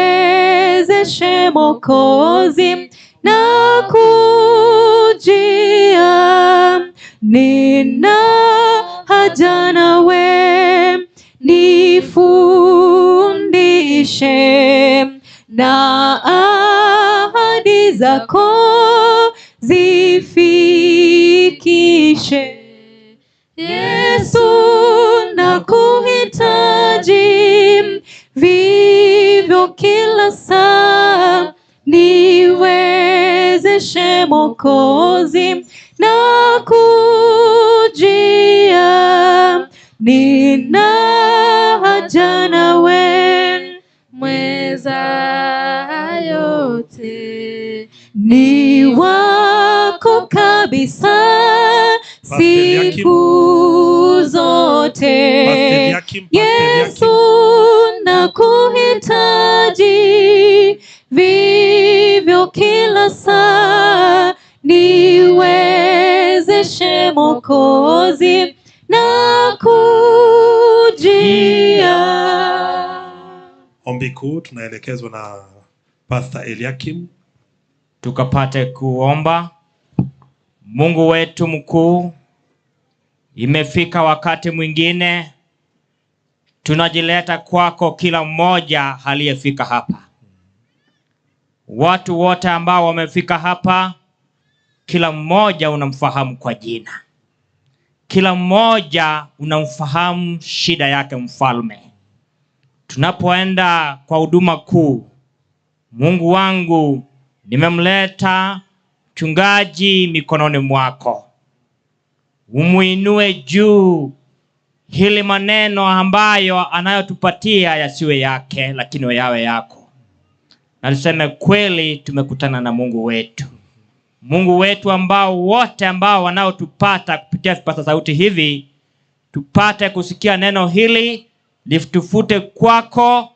niwezeshe Mwokozi na kujia. Nina haja nawe, nifundishe na ahadi zako zi Yesu nakuhitaji, vivyo kila saa, niwezeshe Mwokozi, nakujia, nina haja nawe, Mweza yote, ni wako kabisa siku zote. Yesu nakuhitaji, vivyo kila saa, niwezeshe Mwokozi, nakujia. Ombi kuu tunaelekezwa na Pastor Eliakim. Tukapate kuomba. Mungu wetu mkuu, imefika wakati mwingine tunajileta kwako, kila mmoja aliyefika hapa. Watu wote ambao wamefika hapa, kila mmoja unamfahamu kwa jina. Kila mmoja unamfahamu shida yake, mfalme. Tunapoenda kwa huduma kuu, Mungu wangu, nimemleta mchungaji mikononi mwako. Umuinue juu, hili maneno ambayo anayotupatia yasiwe yake, lakini yawe yako. Na tuseme kweli tumekutana na Mungu wetu. Mungu wetu ambao wote ambao wanaotupata kupitia vipaza sauti hivi, tupate kusikia neno hili, litufute kwako,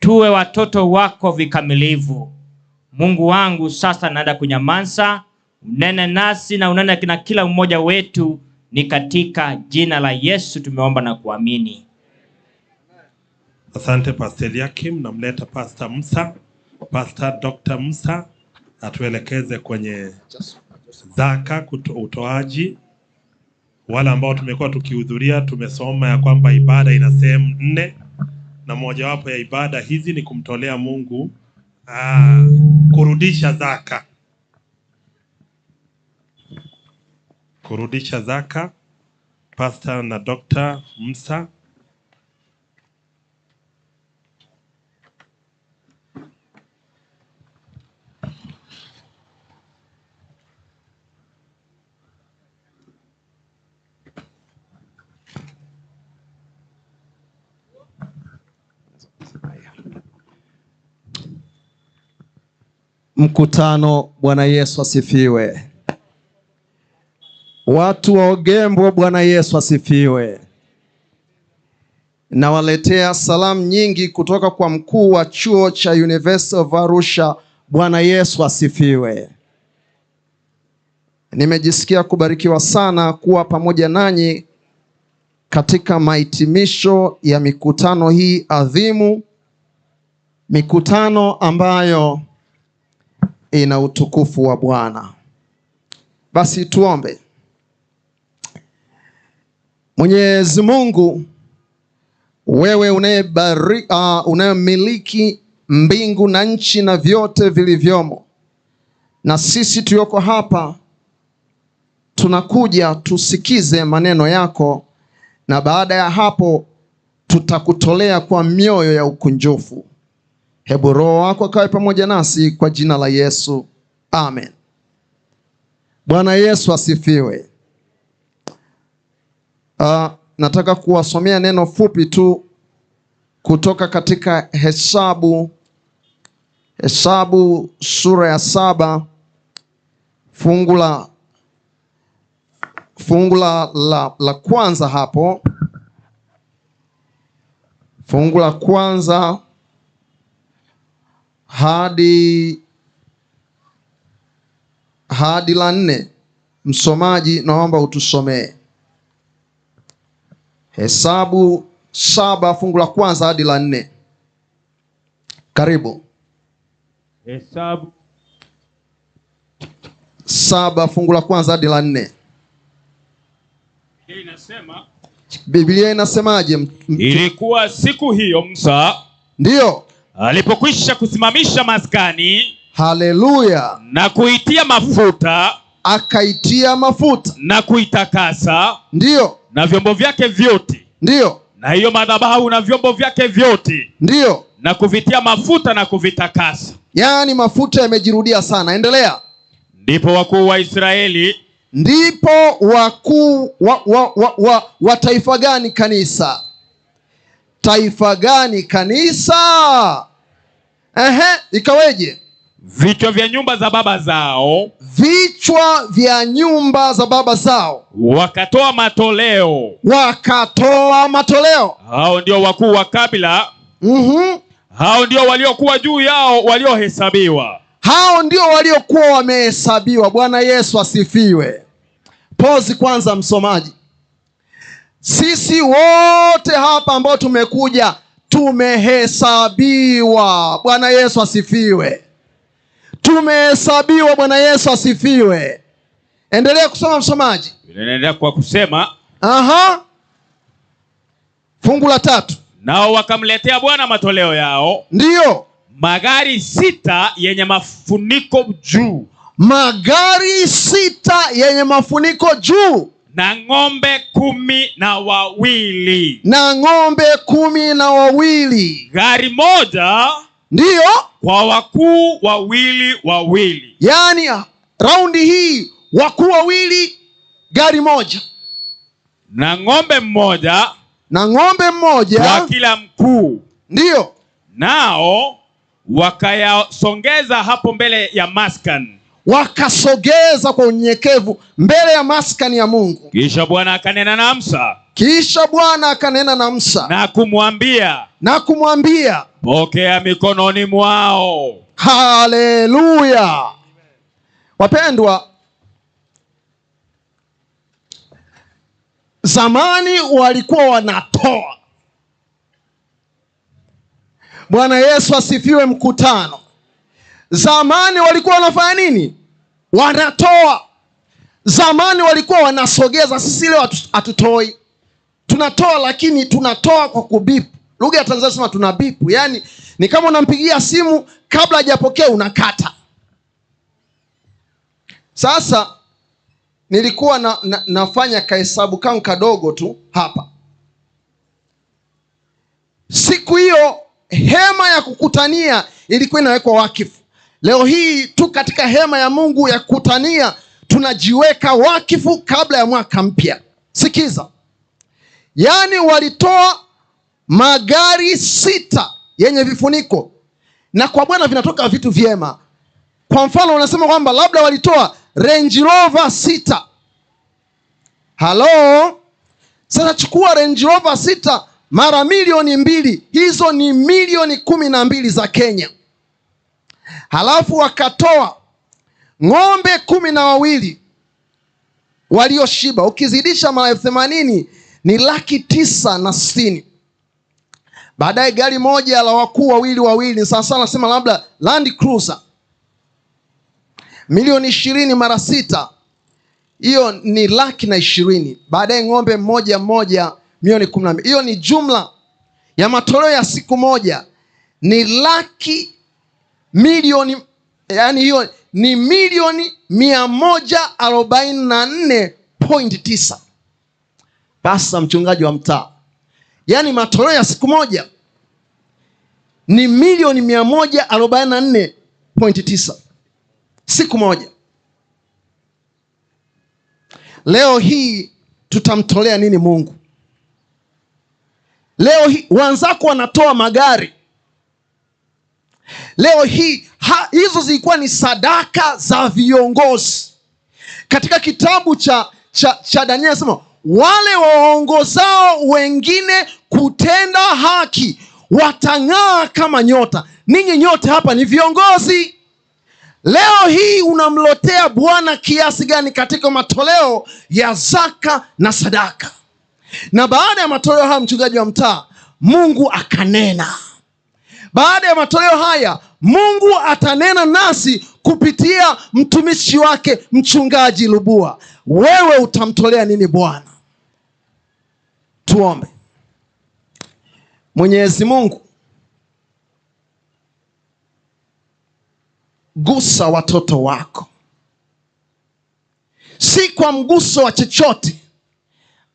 tuwe watoto wako vikamilivu. Mungu wangu, sasa naenda kunyamaza, unene nasi na unene na kila mmoja wetu, ni katika jina la Yesu tumeomba na kuamini. Asante Pastor Eliakim. Namleta Pastor Musa, Pastor Dr. Musa atuelekeze kwenye zaka, utoaji. Wale ambao tumekuwa tukihudhuria tumesoma ya kwamba ibada ina sehemu 4, na mojawapo ya ibada hizi ni kumtolea Mungu, kurudisha zaka. Kurudisha zaka. Pastor na Dr. Musa. Mkutano, Bwana Yesu asifiwe. Watu wa Ogembo, Bwana Yesu asifiwe. Nawaletea salamu nyingi kutoka kwa mkuu wa chuo cha University of Arusha. Bwana Yesu asifiwe. Nimejisikia kubarikiwa sana kuwa pamoja nanyi katika mahitimisho ya mikutano hii adhimu, mikutano ambayo ina utukufu wa Bwana. Basi tuombe. Mwenyezi Mungu, wewe unayemiliki mbingu na nchi na vyote vilivyomo, na sisi tulioko hapa tunakuja tusikize maneno yako, na baada ya hapo tutakutolea kwa mioyo ya ukunjufu. Hebu Roho wako akawe pamoja nasi kwa jina la Yesu. Amen. Bwana Yesu asifiwe. Nataka kuwasomea neno fupi tu kutoka katika Hesabu sura ya 7 fungu la kwanza hapo. Fungu la kwanza hadi la 4. Msomaji, naomba utusomee. Hesabu 7 fungu la kwanza hadi la 4. Karibu. Hesabu 7 fungu la kwanza hadi la 4. Biblia inasema, inasemaje? Ilikuwa siku hiyo Musa ndio alipokwisha kusimamisha maskani, haleluya, na kuitia mafuta, Akaitia mafuta na kuitakasa. Ndiyo. Na vyombo vyake vyote. Ndiyo. Na hiyo madhabahu na vyombo vyake vyote. Ndiyo. Na kuvitia mafuta na kuvitakasa. Yaani mafuta yamejirudia sana. Endelea. Ndipo wakuu wa Israeli. Ndipo wakuu wa taifa gani kanisa? Taifa gani kanisa? Ikaweje? Vichwa vya nyumba za baba zao. Vichwa vya nyumba za baba zao. Wakatoa matoleo. Wakatoa matoleo. Hao ndio wakuu wa kabila. Hao ndio waliokuwa juu yao waliohesabiwa. Hao ndio waliokuwa wamehesabiwa. Bwana Yesu asifiwe. Pause kwanza msomaji. Sisi wote hapa ambao tumekuja tumehesabiwa. Bwana Yesu asifiwe. Tumehesabiwa. Bwana Yesu asifiwe. Endelea kusoma msomaji. Endelea kwa kusema. Fungu la 3. Nao wakamletea Bwana matoleo yao. Ndiyo. Magari 6 yenye mafuniko juu. Magari 6 yenye mafuniko juu. Na ng'ombe 12. Na ng'ombe 12. Gari moja. Ndiyo. Kwa wakuu wawili wawili. Yaani raundi hii wakuu wawili gari moja. Na ng'ombe mmoja. Na ng'ombe mmoja kwa kila mkuu. Ndiyo. Nao wakayasongeza hapo mbele ya maskani. Wakasogeza kwa unyenyekevu mbele ya maskani ya Mungu. Kisha Bwana akanena na Musa. Kisha Bwana akanena na Musa. Na kumwambia. Na kumwambia. Pokea mikononi mwao. Haleluya. Wapendwa, zamani walikuwa wanatoa. Bwana Yesu asifiwe mkutano. Zamani walikuwa wanafanya nini? Wanatoa. Zamani walikuwa wanasogeza. Sisi leo hatutoi. Tunatoa lakini tunatoa kwa kubipu. Lugha ya Tanzania sema tunabipu. Yaani ni kama unampigia simu kabla hajapokea unakata. Sasa nilikuwa nafanya kahesabu kangu kadogo tu hapa. Siku hiyo hema ya kukutania ilikuwa inawekwa wakifu. Leo hii tu katika hema ya Mungu ya kukutania tunajiweka wakifu kabla ya mwaka mpya. Sikiza. Yaani walitoa magari 6 yenye vifuniko. Na kwa Bwana vinatoka vitu vyema. Kwa mfano unasema kwamba labda walitoa Range Rover 6. Halo? Sasa chukua Range Rover 6 mara milioni 2. Hizo ni milioni 12 za Kenya. Halafu wakatoa ng'ombe 12 walioshiba. Ukizidisha mara 80 ni 960,000. Baadaye gari moja la wakuu wawili wawili, sasa nasema labda Land Cruiser milioni 20 mara 6, hiyo ni 120,000. Baadaye ng'ombe mmoja mmoja milioni 12. Hiyo ni jumla ya matoleo ya siku moja ni 100,000,000, yani hiyo ni milioni 144.9. Pasa mchungaji wa mtaa. Yani matoleo ya siku moja ni milioni 144.9. Siku moja. Leo hii tutamtolea nini Mungu? Leo hii wanzako wanatoa magari. Leo hii hizo zilikuwa ni sadaka za viongozi. Katika kitabu cha Daniel anasema wale waongozao wengine kutenda haki watang'aa kama nyota. Ninyi nyote hapa ni viongozi. Leo hii unamlotea Bwana kiasi gani katika matoleo ya zaka na sadaka? Na baada ya matoleo haya, mchungaji wa mtaa, Mungu akanena. Baada ya matoleo haya, Mungu atanena nasi kupitia mtumishi wake mchungaji Lubua. Wewe utamtolea nini Bwana? Tuombe. Mwenyezi Mungu, gusa watoto wako. Si kwa mguso wa chochote,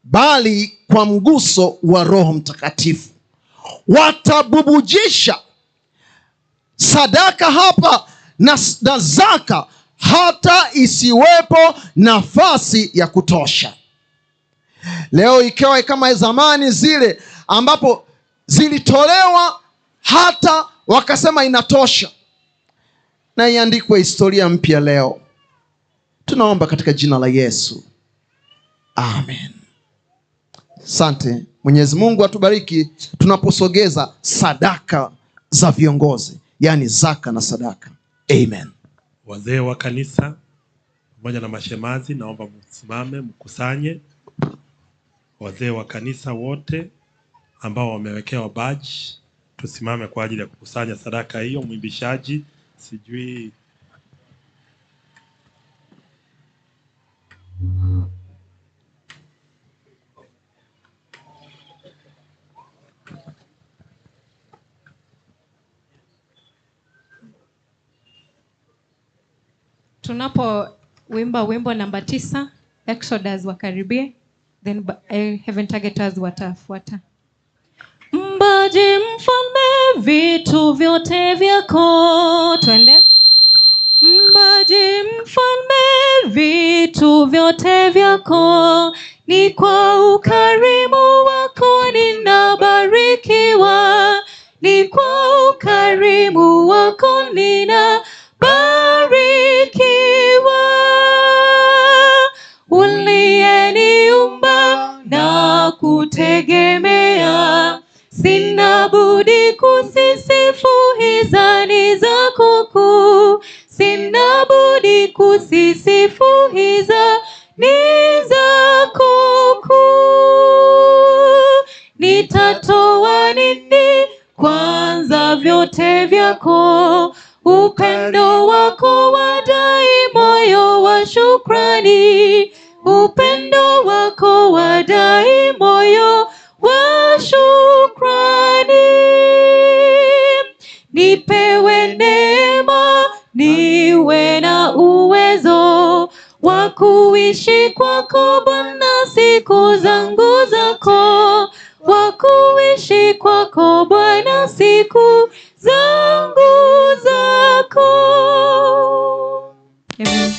bali kwa mguso wa Roho Mtakatifu. Watabubujisha sadaka hapa na zaka hata isiwepo nafasi ya kutosha. Leo ikiwa kama zamani zile ambapo zilitolewa hata wakasema inatosha, na iandikwe historia mpya leo. Tunaomba katika jina la Yesu. Amen. Asante. Mwenyezi Mungu atubariki tunaposogeza sadaka za viongozi, yani zaka na sadaka. Amen. Wazee wa kanisa pamoja na mashemazi, naomba msimame mkusanye wazee wa kanisa wote ambao wamewekewa badge. Tusimame kwa ajili ya kukusanya sadaka hiyo. Mwimbishaji sijui Tunapo wimba wimbo namba 9, Exodus wakaribie, then Heaven Targeters watafuata. Mbaji mfalme vitu vyote vyako, twende. Mbaji mfalme vitu vyote vyako, ni kwa ukarimu wako ninabarikiwa, ni kwa ukarimu wako ninabarikiwa. Uliyeniumba na kutegemea, sina budi kusisifu hizani zako kuu, sina budi kusisifu hizani zako kuu. Nitatoa nini kwanza vyote vyako, upendo wako wadai moyo wa shukrani, upendo wako wadai moyo wa shukrani. Nipewe neema, niwe na uwezo wa kuishi kwako Bwana siku zangu zako, wa kuishi kwako Bwana siku zangu zako. Amen.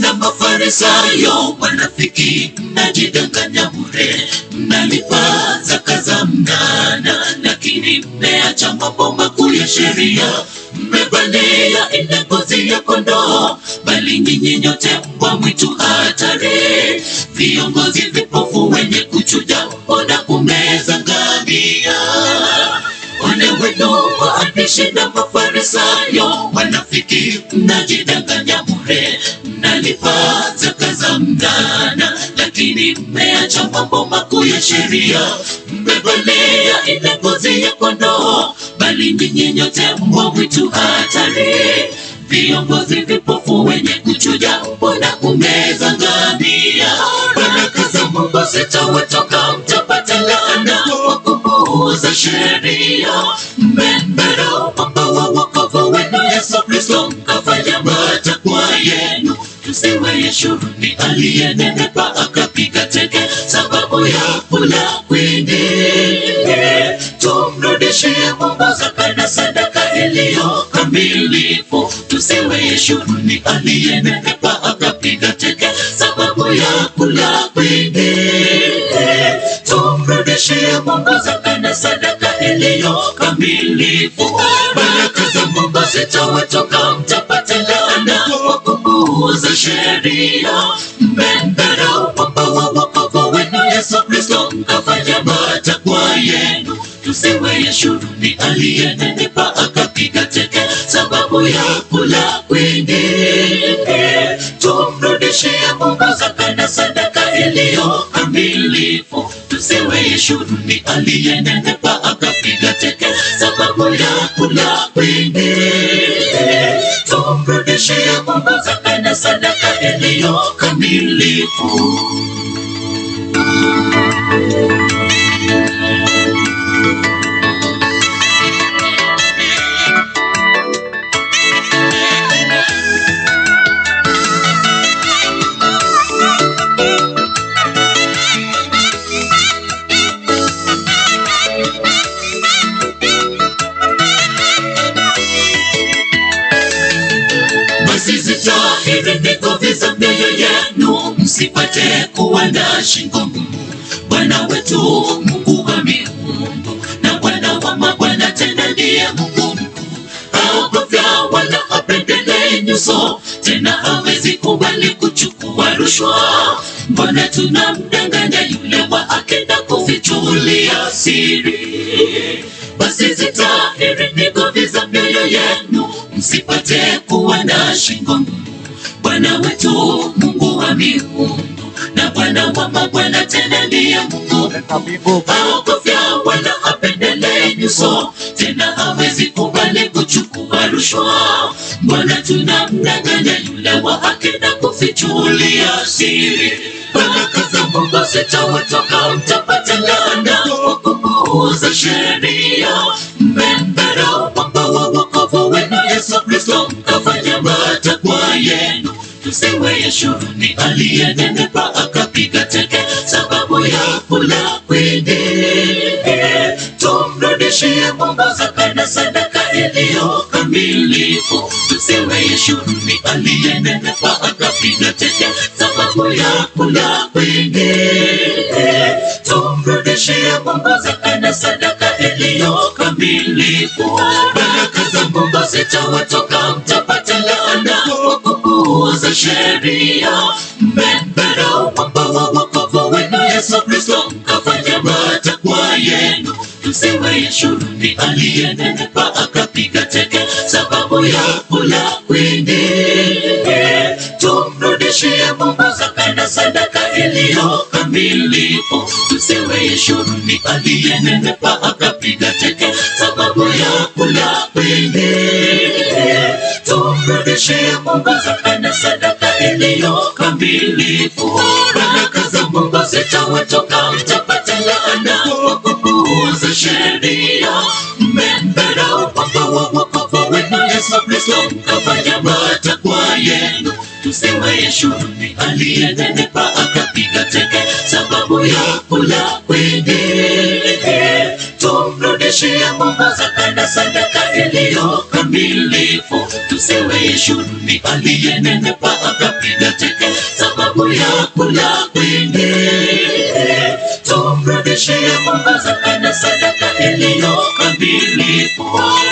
Na Mafarisayo wanafiki, mnajidanganya bure, mnalipa zaka za mnana, lakini mmeacha mambo makuu ya sheria, mmevalia ile ngozi ya kondoo, bali nyinyi nyote mbwa mwitu hatari, viongozi vipofu wenye kuchuja mbona kumeza ngamia. Ole wenu waandishi na Mafarisayo wanafiki, mnajidanganya bure, mnalipa zaka za mnana, lakini mmeacha mambo makuu ya sheria, mmevalia ile ngozi ya kondoo, bali nyinyi nyote mbwa mwitu hatari, viongozi vipofu wenye kuchuja mbona kumeza ngamia. Baraka za Mungu zitawatoka, mtapata laana kwa kupuuza sheria. Mmemdharau mwamba wa wokovu wenu Yesu Kristo, mkafanya matakwa yenu. Tusiwe Yeshuruni aliyenenepa akapiga teke, sababu ya kula kwingi. Tumrudishie Mungu zaka na sadaka iliyo kamilifu. Tusiwe Yeshuruni aliyenenepa akapiga teke, sababu ya kula kwingi. Tumrudishie Mungu zaka na sadaka iliyo kamilifu. Baraka za Mungu zitawatoka, mtapata laana kwa kupuuza sheria. Mmemdharau mwamba wa wokovu wenu Yesu Kristo, mkafanya matakwa yenu. Tusiwe Yeshuruni aliyenenepa akapiga teke, sababu ya kula kwingi. iliyo kamilifu. Tusiwe Yeshuruni aliyenenepa akapiga teke, sababu ya kula kwingi. Tumrudishie Mungu zaka na sadaka iliyo kamilifu. Msipate kuwa na shingo ngumu. Bwana wetu Mungu wa miungu na Bwana wa mabwana, tena ndiye Mungu mkuu. Haogofya wala hapendelei nyuso, tena hawezi kubali kuchukua rushwa. Mbona tunamdanganya yule wa akenda kufichulia siri? Basi zitahiri migomvi za mioyo yenu, msipate kuwa na shingo ngumu. Bwana wetu Mungu wa miungu na Bwana wa mabwana, tena ndiye Mungu mkuu. Haogofya wala hapendelei nyuso, tena hawezi kubali kuchukua rushwa. Mbona tunamdanganya yule wa haki na kufichulia siri? Baraka za Mungu zitawatoka, mtapata laana kwa kupuuza sheria. Mmemdharau mwamba wa wokovu wenu Yesu Kristo, mkafanya matakwa yenu. Tusiwe Yeshuruni aliyenenepa akapiga teke, sababu ya kula kwingi. Tumrudishie Mungu zaka na sadaka iliyo kamilifu. Tusiwe Yeshuruni aliyenenepa akapiga teke, sababu ya kula kwingi. Tumrudishie Mungu zaka na sadaka iliyo kamilifu. Baraka za Mungu zitawatoka, mtapata laana kwa kupuuza sheria. Mmemdharau mwamba wa wokovu wenu Yesu Kristo, mkafanya matakwa yenu. Tusiwe Yeshuruni aliyenenepa akapiga teke, sababu ya kula kwingi. Tumrudishie Mungu zaka na sadaka iliyo kamilifu. Tusiwe Yeshuruni aliyenenepa akapiga teke, sababu ya kula kwingi. Tumrudishie Mungu zaka na sadaka iliyo kamilifu. Baraka za Mungu zitawatoka, mtapata laana kwa kupuuza sheria. Mmemdharau mwamba wa wokovu wenu Yesu Kristo, mkafanya matakwa yenu. Tusiwe Yeshuruni aliyenenepa akapiga teke, sababu ya kula kwingi. Tumrudishie Mungu zaka na sadaka iliyo kamilifu. Tusiwe Yeshuruni aliyenenepa akapiga teke, sababu ya kula kwingi. Tumrudishie Mungu zaka na sadaka iliyo kamilifu.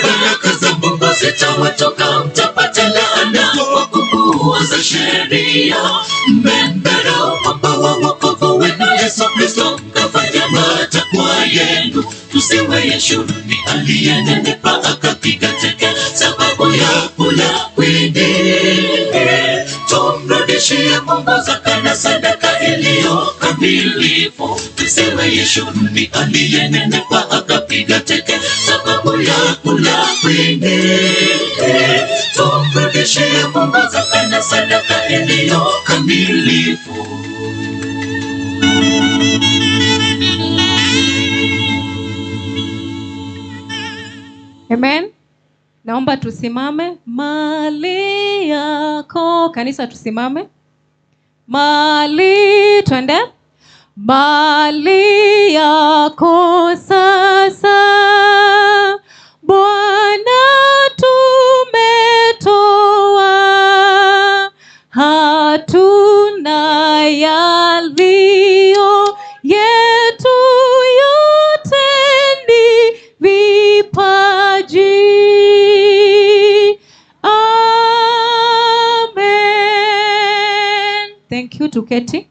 Baraka za Mungu zitawatoka, mtapata laana kwa kupuuza sheria. Mmemdharau mwamba wa wokovu wenu Yesu Kristo, mkafanya matakwa yenu. Tusiwe Yeshuruni aliyenenepa akapiga teke, sababu ya kula kwingi. Tumrudishie Mungu zaka na sadaka iliyo kamilifu. Tusiwe Yeshuruni aliyenenepa akapiga teke, sababu ya kula kwingi. Tumrudishie Mungu zaka na sadaka iliyo kamilifu. Amen. Naomba tusimame. Mali yako kanisa, tusimame. Mali, twende. Mali yako sasa Bwana tumetoa, hatuna yaliyo yetu, yote ni vipaji. Amen. Thank you. Tuketi.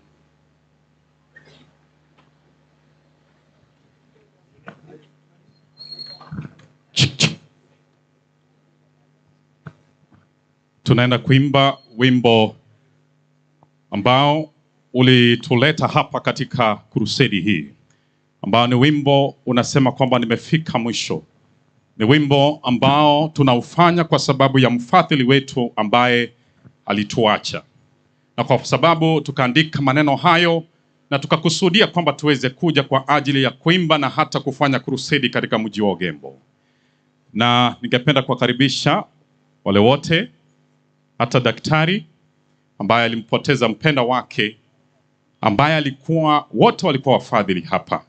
Tunaenda kuimba wimbo ambao ulituleta hapa katika krusedi hii, ambao ni wimbo unasema kwamba nimefika mwisho. Ni wimbo ambao tunaufanya kwa sababu ya mfadhili wetu ambaye alituacha. Na kwa sababu tukaandika maneno hayo na tukakusudia kwamba tuweze kuja kwa ajili ya kuimba na hata kufanya krusedi katika mji wa Ogembo. Na ningependa kuwakaribisha wale wote, hata daktari ambaye alimpoteza mpenda wake, ambaye alikuwa, wote walikuwa wafadhili hapa.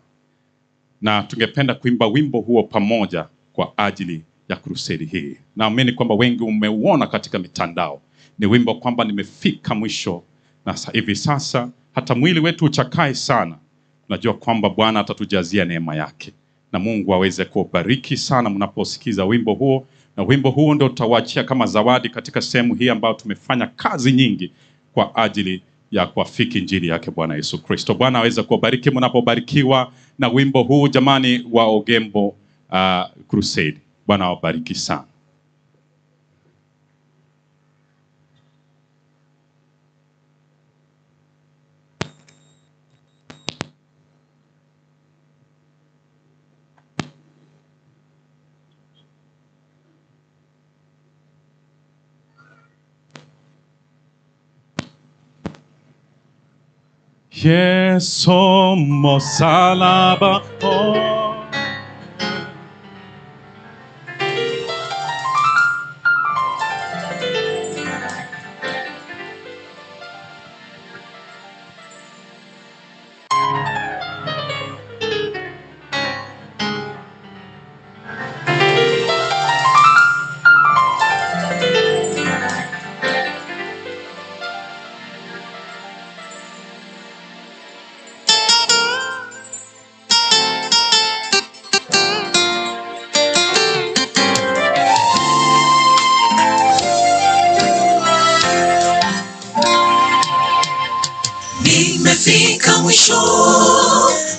Na tungependa kuimba wimbo huo pamoja kwa ajili ya krusedi hii. Naamini kwamba wengi umeuona katika mitandao. Ni wimbo kwamba nimefika mwisho, na hivi sasa hata mwili wetu uchakae sana, najua kwamba Bwana atatujazia neema yake. Na Mungu aweze kubariki sana mnaposikiza wimbo huo. Na wimbo huo ndio tutawachia kama zawadi katika sehemu hii ambayo tumefanya kazi nyingi kwa ajili ya kuafiki injili yake Bwana Yesu Kristo. Bwana aweze kubariki mnapobarikiwa na wimbo huu jamani wa Ogembo Crusade. Bwana awabariki sana. Yesu msalaba, oh. Nimefika mwisho,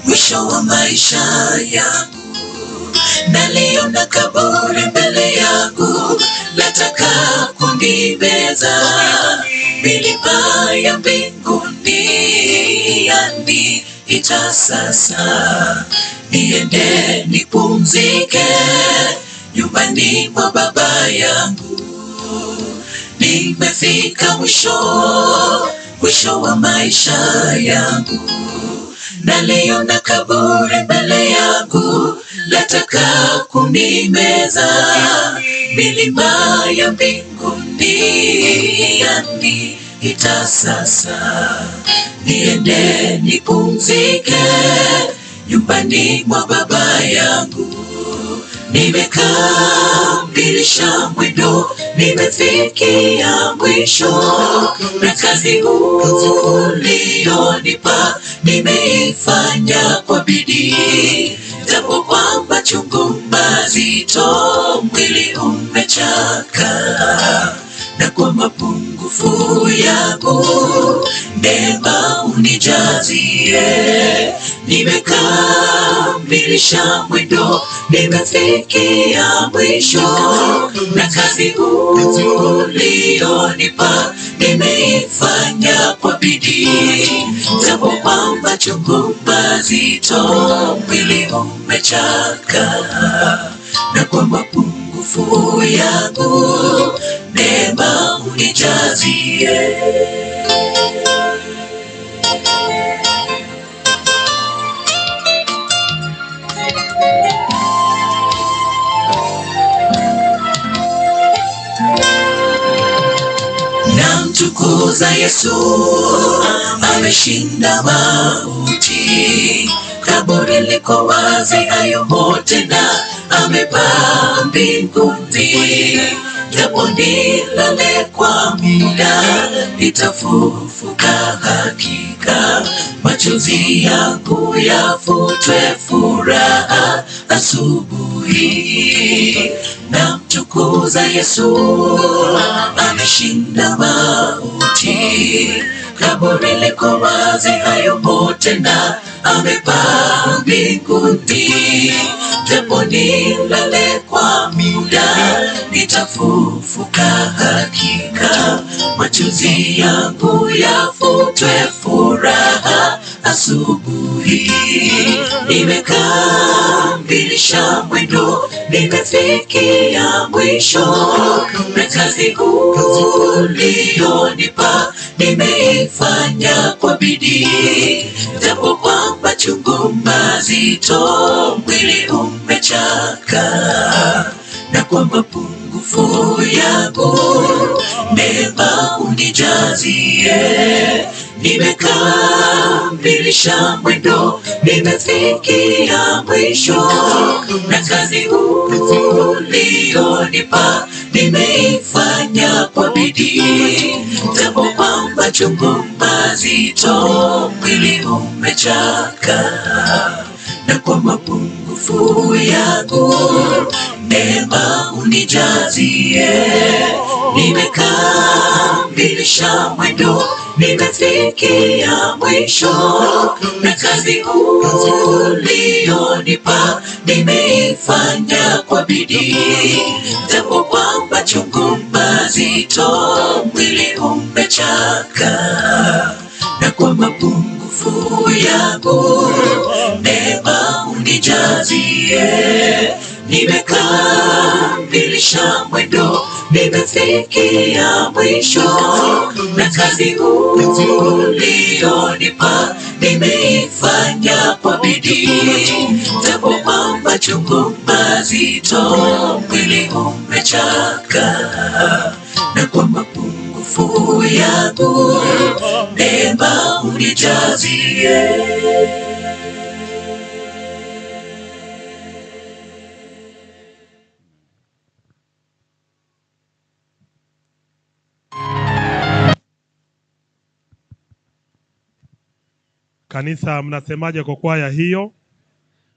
mwisho wa maisha yangu, naliona kaburi mbele yangu, lataka kunibeza. Milima ya mbinguni yaniita sasa, niende nipumzike nyumbani mwa baba yangu. Nimefika mwisho, mwisho wa maisha yangu, naliona kaburi mbele yangu, lataka kunimeza. Milima ya mbinguni yaniita sasa, niende nipumzike nyumbani mwa baba yangu. Nimekamilisha mwendo, nimefikia mwisho, na kazi ulionipa nimeifanya kwa bidii. Japo kwamba chungu mazito, mwili umechaka, na kwa mapungufu yangu neema unijazie. Nimekamilisha mwendo, nimefikia mwisho, na kazi ulionipa nimeifanya kwa bidii. Japo kwamba chungu mazito, mwili umechaka, na kwa mapungufu yangu neema unijazie. Namtukuza Yesu, ameshinda mauti, kaburi liko wazi, hayumo tena, amepaa mbinguni. Japo nilale kwa muda, nitafufuka hakika, machozi yangu yafutwe furaha asubuhi. Namtukuza Yesu, ameshinda mauti, kaburi liko wazi, hayupo tena, Amepaa mbinguni, japo nilale kwa muda, nitafufuka hakika. Machozi yangu yafutwe furaha asubuhi. Nimekamilisha mwendo, nimefikia mwisho, na kazi ulionipa nimeifanya kwa bidii. Japo kwamba chungu mazito, mwili umechaka, na kwa mapungufu yangu neema unijazie. Nimekamilisha mwendo, nimefikia mwisho, na kazi ulionipa nimeifanya kwa bidii. Japo kwamba chungu mazito, mwili umechaka, na kwa mapungufu yangu neema unijazie. Nimekamilisha mwendo, nimefikia mwisho, na kazi ulionipa nimeifanya kwa bidii. Japo kwamba chungu mazito, mwili umechaka, na kwa mapungufu yangu neema unijazie. Nimekamilisha mwendo, nimefikia mwisho, na kazi ulionipa nimeifanya kwa bidii. Japo kwamba chungu mazito, mwili umechaka, na kwa mapungufu yangu neema unijazie. Kanisa, mnasemaje kwa kwaya hiyo?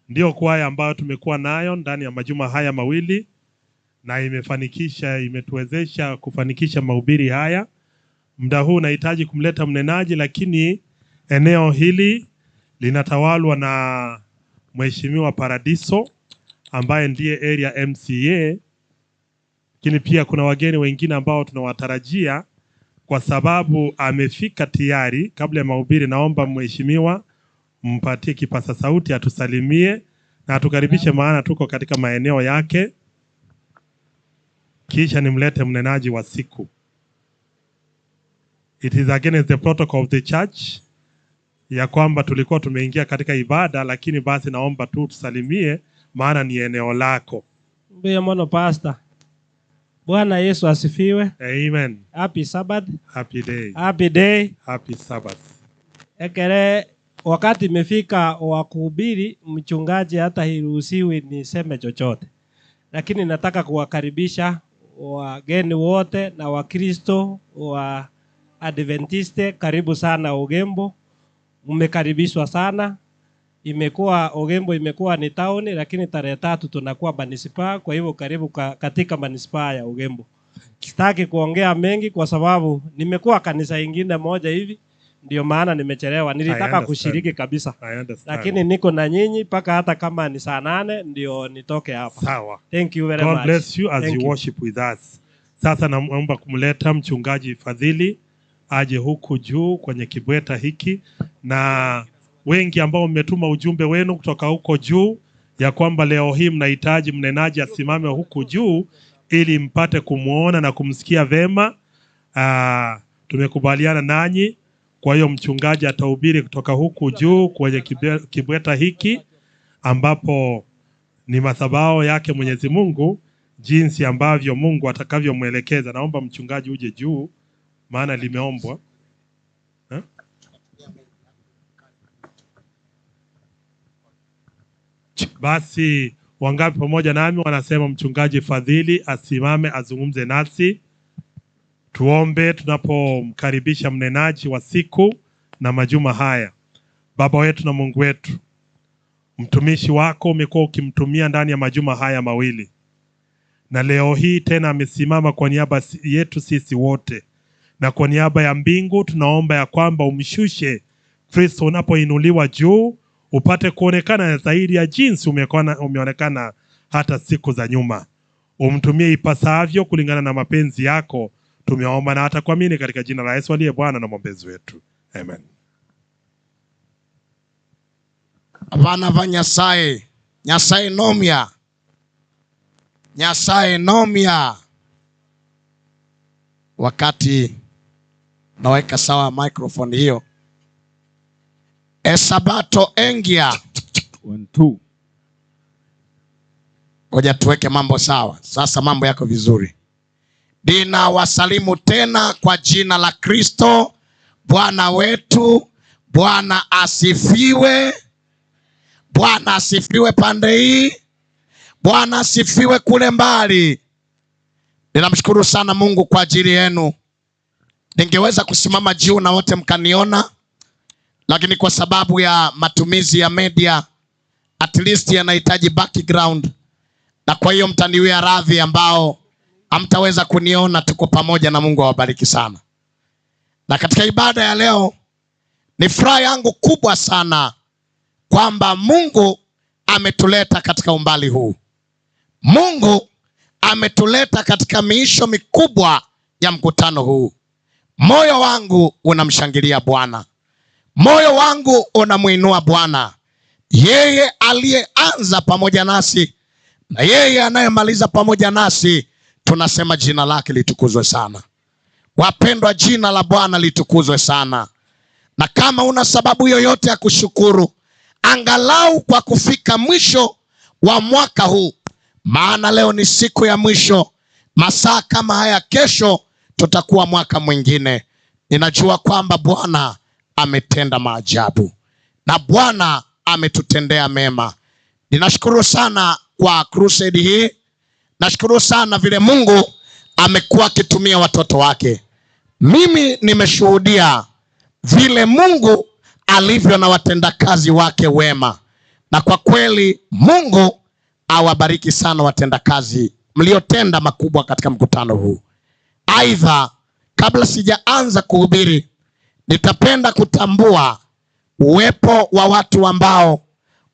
Ndiyo kwaya ambayo tumekuwa nayo ndani ya majuma haya mawili, na imetuwezesha kufanikisha mahubiri haya. Muda huu nahitaji kumleta mnenaji, lakini eneo hili linatawalwa na Mheshimiwa Paradiso ambaye ndiye area MCA. Lakini pia kuna wageni wengine ambao tunawatarajia kwa sababu amefika tayari. Kabla ya mahubiri, naomba mheshimiwa mpatie kipasa sauti atusalimie na atukaribishe, maana tuko katika maeneo yake. Kisha nimlete mnenaji wa siku. It is against the protocol of the church ya kwamba tulikuwa tumeingia katika ibada, lakini basi naomba tu tusalimie, maana ni eneo lako. Mbuya mono pastor. Bwana Yesu asifiwe. Amen. Happy Sabbath. Happy day. Happy day. Happy Sabbath. Ekere wakati imefika wa kuhubiri, mchungaji hata hiruhusiwi niseme chochote. Lakini nataka kuwakaribisha wageni wote na Wakristo wa Adventiste, karibu sana Ogembo. Mmekaribishwa sana. Imekuwa Ogembo imekuwa ni town, lakini tarehe 3 tunakuwa manispaa, kwa hivyo karibu katika manispaa ya Ogembo. Sitaki kuongea mengi kwa sababu nimekuwa kanisa ingine moja hivi, ndio maana nimechelewa. Nilitaka kushiriki kabisa. Lakini niko na nyinyi mpaka hata kama ni saa 8 ndio nitoke hapa. Sawa. Thank you very much. God bless you as you worship with us. Sasa naomba kumleta mchungaji Fadhili aje huku juu kwenye kibweta hiki, na wengi ambao mmetuma ujumbe wenu kutoka huko juu ya kwamba leo hii mnahitaji mnenaji asimame huku juu ili mpate kumuona na kumsikia vema. Tumekubaliana nanyi. Kwa hiyo mchungaji atahubiri kutoka huku juu kwenye kibweta hiki ambapo ni madhabahu yake Mwenyezi Mungu, jinsi ambavyo Mungu atakavyomuelekeza. Naomba mchungaji uje juu maana limeombwa. Basi wangapi pamoja nami wanasema mchungaji Fadhili asimame azungumze nasi? Tuombe tunapomkaribisha mnenaji wa siku na majuma haya. Baba wetu na Mungu wetu, mtumishi wako umekuwa ukimtumia ndani ya majuma haya mawili, na leo hii tena amesimama kwa niaba yetu sisi wote, na kwa niaba ya mbingu tunaomba ya kwamba umshushe Kristo unapoinuliwa juu, Upate kuonekana zaidi ya jinsi umeonekana hata siku za nyuma. Umtumie ipasavyo kulingana na mapenzi yako. Tumeomba na hata kuamini katika jina la Yesu aliye Bwana na mwombezi wetu. Amen. Vana va Nyasaye, Nyasaye nomia. Nyasaye nomia. Wakati naweka sawa microphone hiyo. Esabato engia. 1 2. Ngoja tuweke mambo sawa. Sasa mambo yako vizuri. Nina wasalimu tena kwa jina la Kristo Bwana wetu. Bwana asifiwe. Bwana asifiwe pande hii. Bwana asifiwe kule mbali. Ninamshukuru sana Mungu kwa ajili yenu. Ningeweza kusimama juu na wote mkaniona, lakini kwa sababu ya matumizi ya media, at least yanahitaji background, na kwa hiyo mtaniwia radhi ambao hamtaweza kuniona. Tuko pamoja na Mungu awabariki sana. Na katika ibada ya leo ni furaha yangu kubwa sana kwamba Mungu ametuleta katika umbali huu. Mungu ametuleta katika miisho mikubwa ya mkutano huu. Moyo wangu unamshangilia Bwana. Moyo wangu unamuinua Bwana. Yeye aliyeanza pamoja nasi na yeye anayemaliza pamoja nasi, tunasema jina lake litukuzwe sana. Wapendwa, jina la Bwana litukuzwe sana. Na kama una sababu yoyote ya kushukuru, angalau kwa kufika mwisho wa mwaka huu, maana leo ni siku ya mwisho, masaa kama haya kesho tutakuwa mwaka mwingine. Ninajua kwamba Bwana ametenda maajabu na Bwana ametutendea mema. Ninashukuru sana kwa crusade hii. Nashukuru sana vile Mungu amekuwa akitumia watoto wake. Mimi nimeshuhudia vile Mungu alivyo na watendakazi wake wema. Na kwa kweli Mungu awabariki sana watendakazi mliotenda makubwa katika mkutano huu. Aidha, kabla sijaanza kuhubiri, nitapenda kutambua uwepo wa watu ambao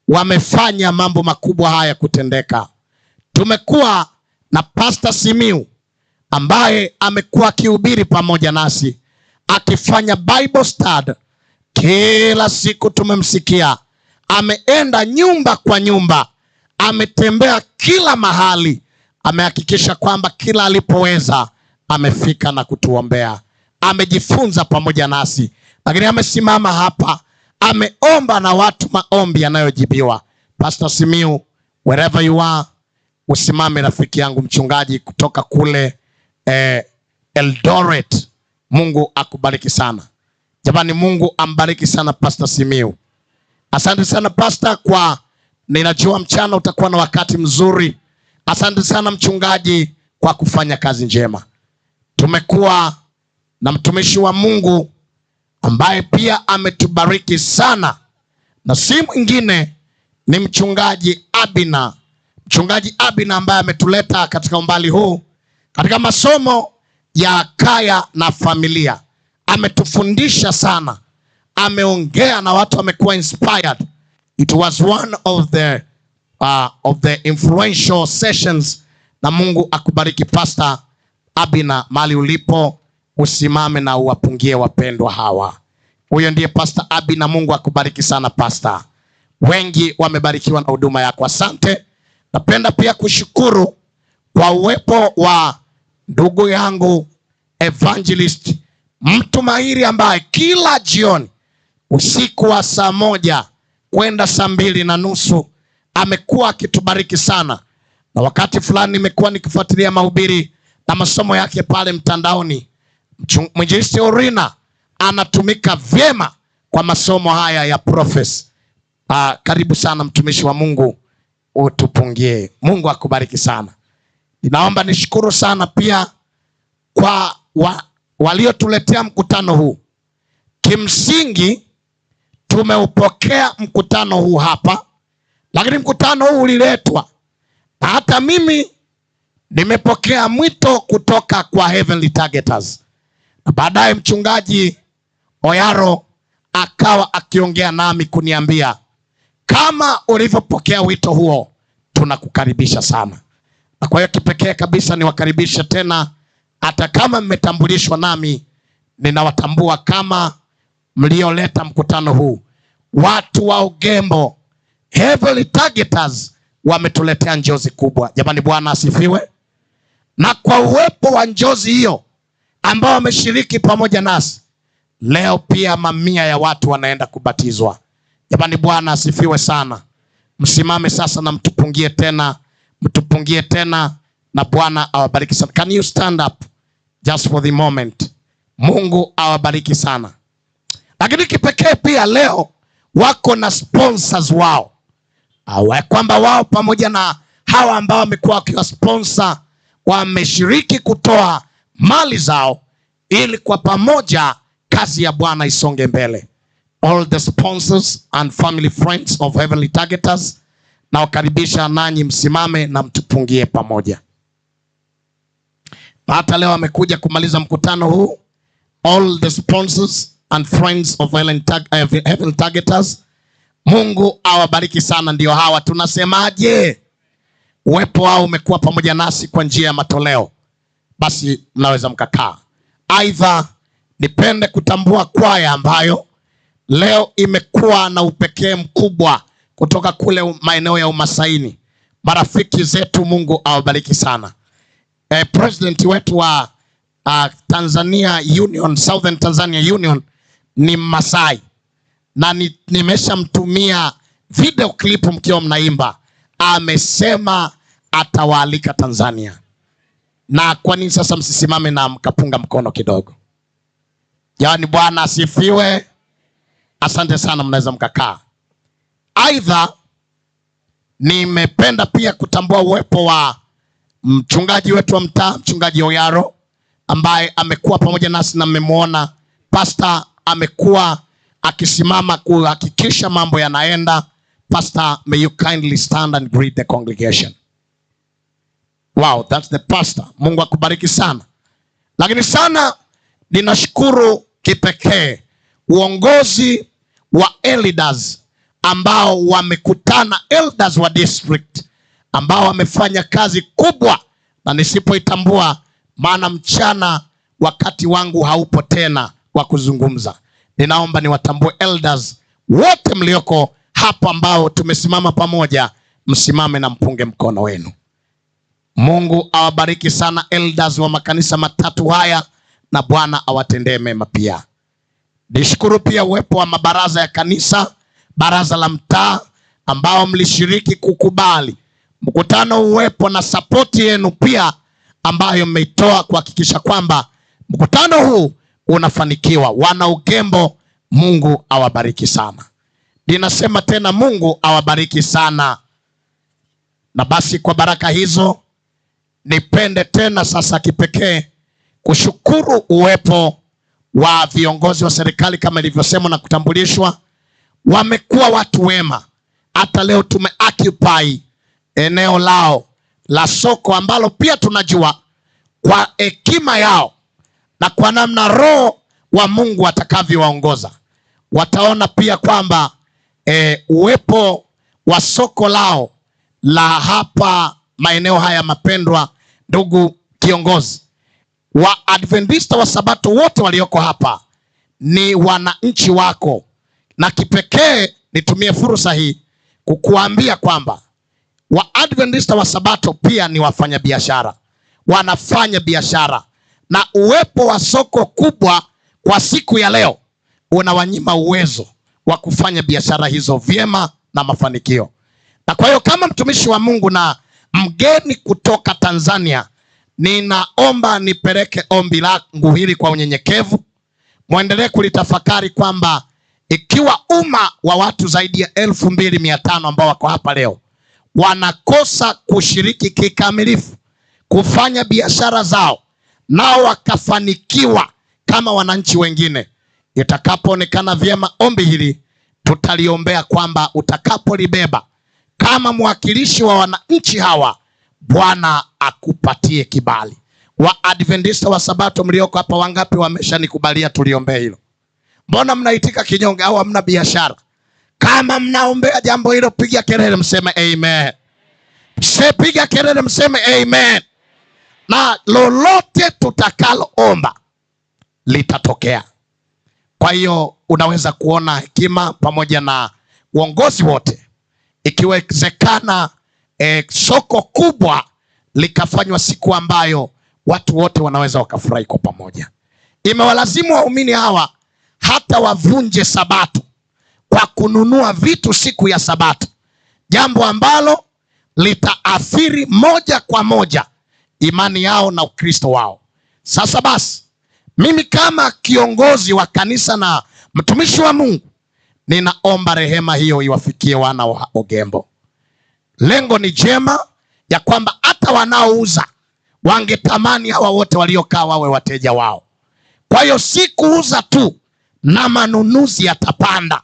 wamefanya mambo makubwa haya kutendeka. Tumekuwa na Pastor Simiu ambaye amekuwa akihubiri pamoja nasi, akifanya Bible study kila siku. Tumemsikia ameenda nyumba kwa nyumba, ametembea kila mahali, amehakikisha kwamba kila alipoweza amefika na kutuombea. Amejifunza pamoja nasi, lakini amesimama hapa ameomba na watu maombi yanayojibiwa. Pastor Simiu, wherever you are, usimame rafiki yangu mchungaji kutoka kule Eldoret. Mungu akubariki sana. Jamani, Mungu ambariki sana Pastor Simiu. Asante sana Pastor, kwa ninajua mchana utakuwa na wakati mzuri. Asante sana mchungaji kwa kufanya kazi njema. Tumekuwa na mtumishi wa Mungu ambaye pia ametubariki sana, na si mwingine ni mchungaji Abina. Mchungaji Abina ambaye ametuleta katika umbali huu katika masomo ya kaya na familia. Ametufundisha sana, ameongea na watu wamekuwa inspired. It was one of the influential sessions. Na Mungu akubariki Pastor Abina, mahali ulipo usimame na uwapungie wapendwa hawa. Huyo ndiye Pastor Abina. Mungu akubariki sana Pastor. Wengi wamebarikiwa na huduma yako. Asante. Napenda pia kushukuru kwa uwepo wa ndugu yangu Evangelist, mtu mahiri ambaye kila jioni usiku wa 1:00 kwenda 2:30 amekuwa akitubariki sana. Na wakati fulani nimekuwa nikifuatilia mahubiri na masomo yake pale mtandaoni. Mwinjilisti Orina anatumika vyema kwa masomo haya ya prophecy. Karibu sana mtumishi wa Mungu, utupungie. Mungu akubariki sana. Ninaomba nishukuru sana pia kwa waliotuletea mkutano huu. Kimsingi tumeupokea mkutano huu hapa, lakini mkutano huu uliletwa. Hata mimi nimepokea mwito kutoka kwa Heavenly Targeters. Na baadaye mchungaji Oyaro akawa akiongea nami kuniambia Kama ulivyopokea wito huo, tunakukaribisha sana. Na kwa hiyo kipekee kabisa niwakaribishe tena, hata kama mmetambulishwa nami, ninawatambua kama mlioleta mkutano huu. Watu wa Ogembo, Heavenly Targeters, wametuletea njozi kubwa. Jamani, Bwana asifiwe. Na kwa uwepo wa njozi hiyo ambao wameshiriki pamoja nasi leo, pia mamia ya watu wanaenda kubatizwa. Jamani, Bwana asifiwe sana. Msimame sasa na mtupungie tena, mtupungie tena, na Bwana awabariki sana. Can you stand up just for the moment? Mungu awabariki sana. Lakini kipekee pia leo wako na sponsors wao, awe kwamba wao pamoja na hawa ambao wamekuwa wakiwa sponsor wameshiriki kutoa mali zao ili kwa pamoja kazi ya Bwana isonge mbele. All the sponsors and family friends of Heavenly Targeters, nawakaribisha nanyi msimame na mtupungie pamoja. Na hata leo amekuja kumaliza mkutano huu. All the sponsors and friends of Heavenly Targeters, Mungu awabariki sana. Ndio hawa tunasemaje? Uwepo wao umekuwa pamoja nasi kwa njia ya matoleo. Basi mnaweza mkakaa. Aidha, nipende kutambua kwaya ambayo leo imekuwa na upekee mkubwa kutoka kule maeneo ya Umasaini. Marafiki zetu, Mungu awabariki sana. President wetu wa Tanzania Union, Southern Tanzania Union ni Masai. Na nimeshamtumia video clip mkiwa mnaimba. Amesema atawaalika Tanzania. Na kwa nini sasa msisimame na mkapunga mkono kidogo? Yaani Bwana asifiwe. Asante sana, mnaweza mkakaa. Aidha, nimependa pia kutambua uwepo wa mchungaji wetu wa mtaa, mchungaji Oyaro, ambaye amekuwa pamoja nasi na mmemuona. Pastor amekuwa akisimama kuhakikisha mambo yanaenda. Pastor, may you kindly stand and greet the congregation. Wow, that's the pastor. Mungu akubariki sana. Lakini sana ninashukuru kipekee uongozi wa elders ambao wamekutana, elders wa district ambao wamefanya kazi kubwa, na nisipoitambua, maana mchana wakati wangu haupo tena wa kuzungumza. Ninaomba niwatambue elders wote mlioko hapa ambao tumesimama pamoja, msimame na mpunge mkono wenu. Mungu awabariki sana elders wa makanisa matatu haya, na Bwana awatendee mema pia. Nishukuru pia uwepo wa mabaraza ya kanisa, baraza la mtaa ambao mlishiriki kukubali mkutano uwepo, na sapoti yenu pia ambayo mmeitoa kuhakikisha kwamba mkutano huu unafanikiwa. Wana Ugembo, Mungu awabariki sana. Ninasema tena Mungu awabariki sana. Na basi kwa baraka hizo, nipende tena sasa kipekee kushukuru uwepo wa viongozi wa serikali kama ilivyosemwa na kutambulishwa. Wamekuwa watu wema. Hata leo tumeoccupy eneo lao la soko ambalo pia tunajua kwa hekima yao na kwa namna Roho wa Mungu atakavyowaongoza, wataona pia kwamba uwepo wa soko lao la hapa maeneo haya mapendwa, ndugu kiongozi, wa Adventista wa Sabato wote walioko hapa ni wananchi wako. Na kipekee nitumie fursa hii kukuambia kwamba wa Adventista wa Sabato pia ni wafanyabiashara, wanafanya biashara, na uwepo wa soko kubwa kwa siku ya leo unawanyima uwezo wa kufanya biashara hizo vyema na mafanikio. Na kwa hiyo kama mtumishi wa Mungu na mgeni kutoka Tanzania, ninaomba nipeleke ombi langu hili kwa unyenyekevu. Muendelee kulitafakari kwamba ikiwa umma wa watu zaidi ya 2500 ambao wako hapa leo wanakosa kushiriki kikamilifu kufanya biashara zao nao wakafanikiwa kama wananchi wengine, itakapoonekana vyema ombi hili tutaliombea kwamba utakapolibeba kama mwakilishi wa wananchi hawa, Bwana akupatie kibali. Wa Adventista wa Sabato mlioko hapa wangapi wameshanikubalia tuliombee hilo? Mbona mnaitika kinyonge au hamna biashara? Kama mnaombea jambo hilo, piga kelele mseme amen. Piga kelele mseme amen. Na lolote tutakaloomba litatokea. Kwa hiyo unaweza kuona hekima pamoja na uongozi wote, ikiwezekana soko kubwa likafanywa siku ambayo watu wote wanaweza wakafurahi kwa pamoja. Imewalazimu waumini hawa hata wavunje Sabato kwa kununua vitu siku ya Sabato, jambo ambalo litaathiri moja kwa moja imani yao na Ukristo wao. Sasa basi, mimi kama kiongozi wa kanisa na mtumishi wa Mungu, ninaomba rehema hiyo iwafikie wana wa Ogembo. Lengo ni jema, ya kwamba hata wanaouza wangetamani hawa wote waliokaa wawe wateja wao. Kwa hiyo si kuuza tu, na manunuzi yatapanda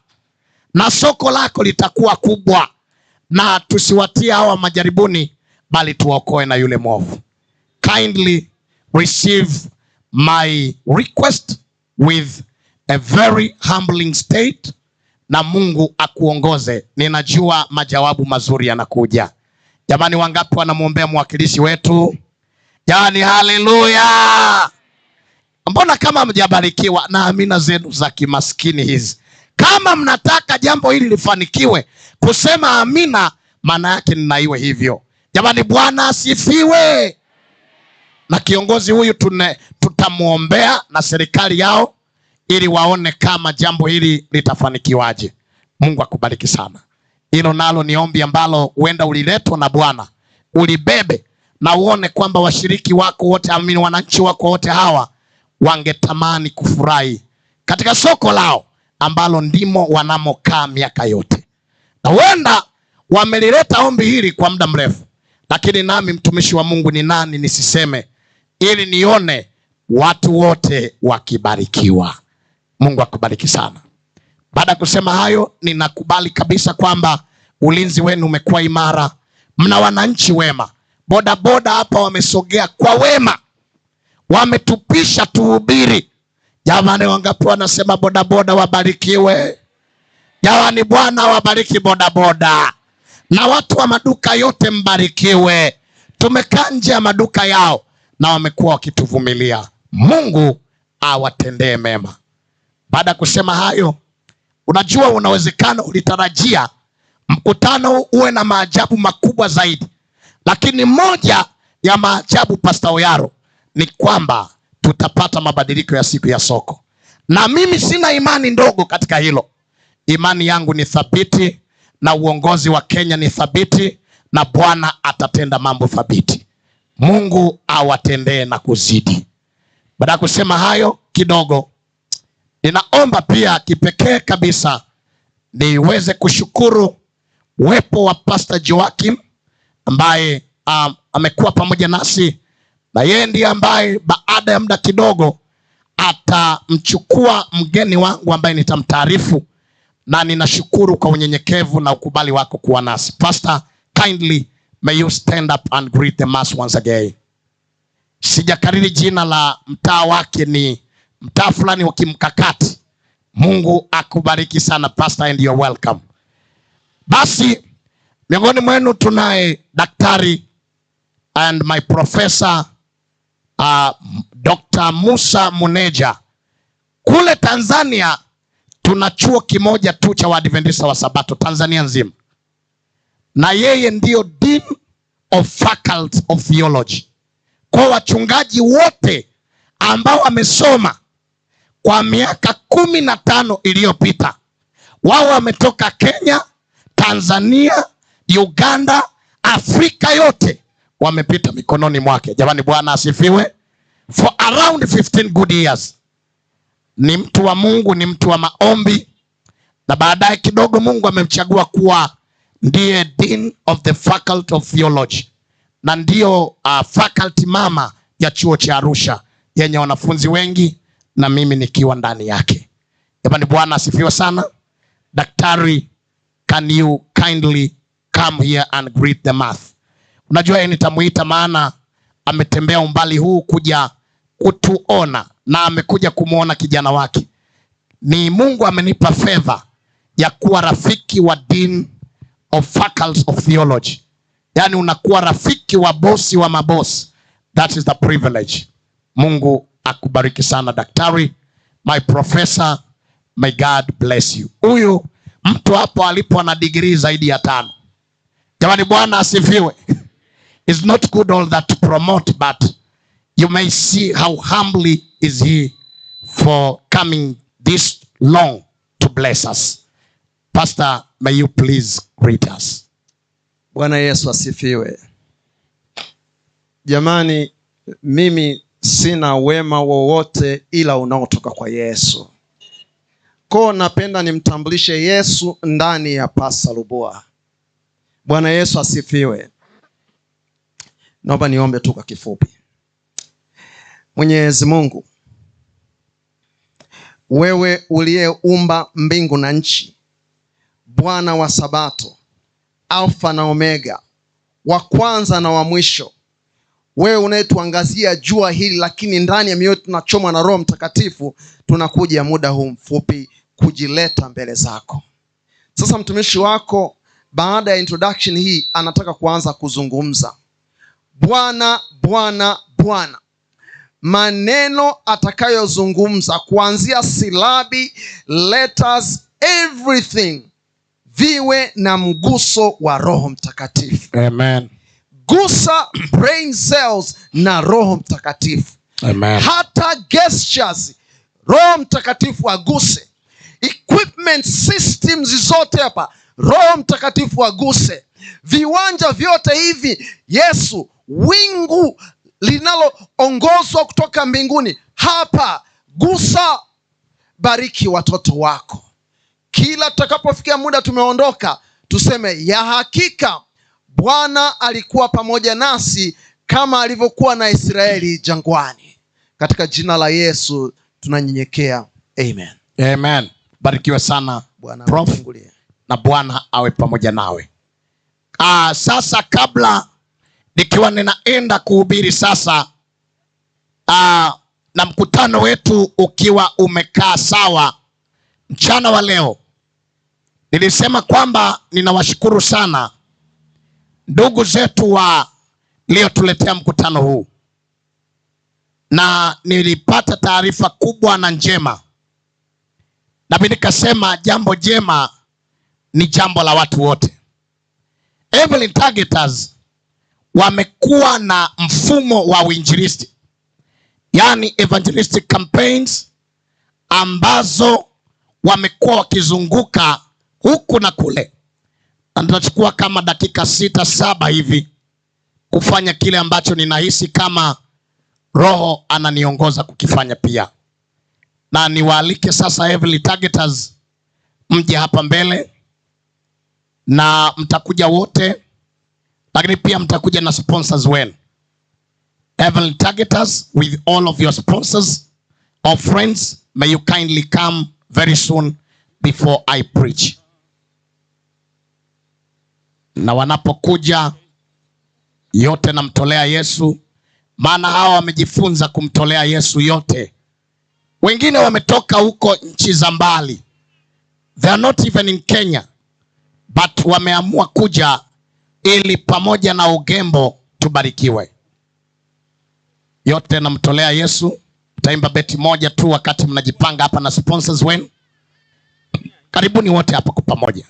na soko lako litakuwa kubwa. Na tusiwatie hawa majaribuni, bali tuwaokoe na yule mwovu. Kindly receive my request with a very humbling state, na Mungu akuongoze. Ninajua majawabu mazuri yanakuja. Jamani, wangapi wanamuombea mwakilishi wetu? Jamani, haleluya! Mbona kama mjabarikiwa na amina zenu za kimaskini hizi? Kama mnataka jambo hili lifanikiwe, kusema amina maana yake ni na iwe hivyo. Jamani, Bwana asifiwe. Na kiongozi huyu tutamuombea na serikali yao, ili waone kama jambo hili litafanikiwaje. Mungu akubariki sana. Hilo nalo ni ombi ambalo huenda uliletwa na Bwana, ulibebe na uone kwamba washiriki wako wote, amini wananchi wako wote hawa wangetamani kufurahi katika soko lao ambalo ndimo wanamokaa miaka yote. Na huenda wamelileta ombi hili kwa muda mrefu, lakini nami mtumishi wa Mungu ni nani nisiseme, ili nione watu wote wakibarikiwa. Mungu akubariki sana. Baada kusema hayo, ninakubali kabisa kwamba ulinzi wenu umekuwa imara. Mna wananchi wema. Boda boda hapa wamesogea kwa wema, wametupisha tuhubiri. Jamani, wangapi wanasema boda boda wabarikiwe? Jamani, Bwana wabariki boda boda. Na watu wa maduka yote mbarikiwe. Tumekaa nje ya maduka yao na wamekuwa wakituvumilia. Mungu awatendee mema. Baada kusema hayo, unajua unawezekano ulitarajia mkutano uwe na maajabu makubwa zaidi. Lakini moja ya maajabu, Pastor Oyaro, ni kwamba tutapata mabadiliko ya siku ya soko. Na mimi sina imani ndogo katika hilo. Imani yangu ni thabiti, na uongozi wa Kenya ni thabiti, na Bwana atatenda mambo thabiti. Mungu awatendee na kuzidi. Baada kusema hayo kidogo, ninaomba pia kipekee kabisa niweze kushukuru uwepo wa Pastor Joachim ambaye amekuwa pamoja nasi, na yeye ndiye ambaye baada ya muda kidogo atamchukua mgeni wangu ambaye nitamtaarifu, na ninashukuru kwa unyenyekevu na ukubali wako kuwa nasi. Pastor, kindly may you stand up and greet the mass once again. Sijakariri jina la mtaa wake, ni mtaa fulani wa kimkakati. Mungu akubariki sana Pastor, and you're welcome. Basi miongoni mwenu tunaye daktari and my professor Dr. Musa Muneja. Kule Tanzania tuna chuo kimoja tu cha Waadventista wa Sabato Tanzania nzima, na yeye ndio Dean of Faculty of Theology. Kwa wachungaji wote ambao wamesoma kwa miaka 15 iliyopita, wao wametoka Kenya, Tanzania, Uganda, Afrika yote, wamepita mikononi mwake. Jamani, Bwana asifiwe. For around 15 good years. Ni mtu wa Mungu, ni mtu wa maombi, na baadaye kidogo Mungu amemchagua kuwa ndiye Dean of the Faculty of Theology, na ndio faculty mama ya chuo cha Arusha yenye wanafunzi wengi, na mimi nikiwa ndani yake. Jamani, Bwana asifiwe sana. Daktari, can you kindly come here and greet the mass? Unajua yeye nitamuita maana ametembea umbali huu kuja kutuona, na amekuja kumuona kijana wake. Ni Mungu amenipa favor ya kuwa rafiki wa Dean of Faculty of Theology. Yaani unakuwa rafiki wa bosi wa mabosi. That is the privilege. Mungu akubariki sana daktari. My professor, may God bless you. Huyu mtu hapo alipo ana degree zaidi ya 5. Jamani, Bwana asifiwe. It's not good all that to promote, but you may see how humbly is he for coming this long to bless us. Pastor, may you please greet us. Bwana Yesu asifiwe. Jamani, mimi sina wema wowote ila unaotoka kwa Yesu. Kwa napenda nimtambulishe Yesu ndani ya Pastor Luboa. Bwana Yesu asifiwe. Naomba niombe tu kwa kifupi. Mwenyezi Mungu, wewe uliyeumba mbingu na nchi, Bwana wa Sabato, Alfa na Omega, wa kwanza na wa mwisho, wewe unayetuangazia jua hili, lakini ndani ya mioyo tunachomwa na Roho Mtakatifu, tunakuja muda huu mfupi kujileta mbele zako. Sasa mtumishi wako baada ya introduction hii anataka kuanza kuzungumza. Bwana, Bwana, Bwana. Maneno atakayozungumza kuanzia silabi, letters, everything viwe na mguso wa Roho Mtakatifu. Amen. Gusa brain cells na Roho Mtakatifu. Amen. Hata gestures Roho Mtakatifu aguse. Equipment systems zote hapa Roho Mtakatifu aguse. Viwanja vyote hivi Yesu, wingu linaloongozwa kutoka mbinguni hapa, gusa. Bariki watoto wako. Kila tutakapofikia muda tumeondoka, tuseme ya hakika Bwana alikuwa pamoja nasi kama alivyokuwa na Israeli jangwani. Katika jina la Yesu tunanyenyekea. Amen. Amen. Barikiwe sana Bwana, Prof, na Bwana awe pamoja nawe. Sasa kabla nikiwa ninaenda kuhubiri sasa, na mkutano wetu ukiwa umekaa sawa mchana wa leo, nilisema kwamba ninawashukuru sana ndugu zetu waliotuletea mkutano huu, na nilipata taarifa kubwa na njema, na mimi nikasema jambo jema ni jambo la watu wote. Evelyn Targeters wamekuwa na mfumo wa uinjilisti, yani evangelistic campaigns, ambazo wamekuwa wakizunguka huku na kule. Na nitachukua kama dakika 6-7 hivi kufanya kile ambacho ninahisi kama Roho ananiongoza kukifanya pia. Na niwaalike sasa Evelyn Targeters mje hapa mbele, na mtakuja wote, lakini pia mtakuja na sponsors wenu. Evelyn Targeters with all of your sponsors or friends, may you kindly come very soon before I preach. Na wanapokuja yote namtolea Yesu, maana hawa wamejifunza kumtolea Yesu yote. Wengine wametoka huko nchi za mbali, they are not even in Kenya, but wameamua kuja ili pamoja na Ugembo tubarikiwe. Yote namtolea Yesu. Mtaimba beti moja tu wakati mnajipanga hapa na sponsors wenu. Karibuni wote hapa kwa pamoja.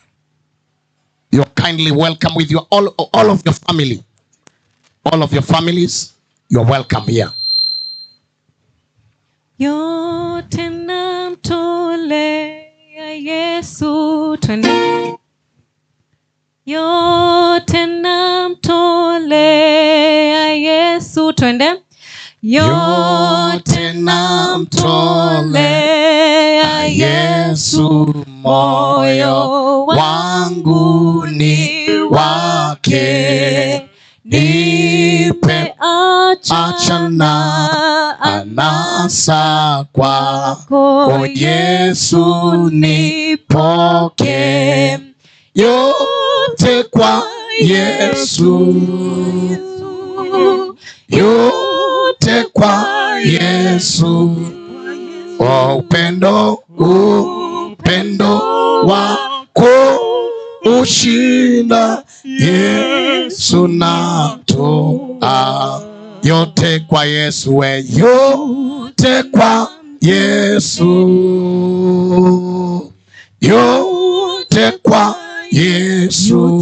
You are kindly welcome with your all of your family. All of your families, you are welcome here. Yote namtolea Yesu, twende. Yote namtolea Yesu, twende. Yote namtolea Yesu, moyo wangu ni wake. Nipe achana anasa kwako Yesu, nipoke yote kwa Yesu, yote kwa Yesu. Oh, upendo, upendo wa Ushinda Yesu natoa yote kwa Yesu, we yote kwa Yesu, yote kwa Yesu,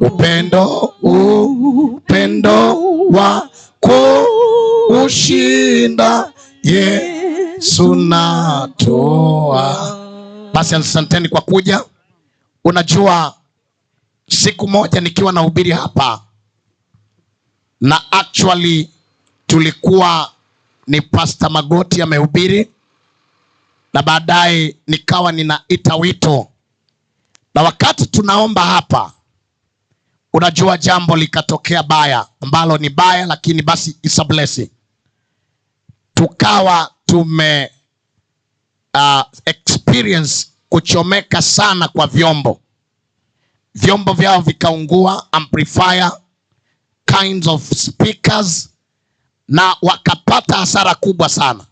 upendo, upendo wako ushinda Yesu natoa. Basi asanteni kwa kuja. Unajua, siku moja nikiwa nahubiri hapa, na actually tulikuwa ni Pastor Magoti amehubiri, na baadaye nikawa ninaita wito, na wakati tunaomba hapa, unajua jambo likatokea baya, ambalo ni baya lakini basi it's a blessing. Tukawa tume experience kuchomeka sana kwa vyombo. Vyombo vyao vikaungua, amplifier, kinds of speakers, na wakapata hasara kubwa sana.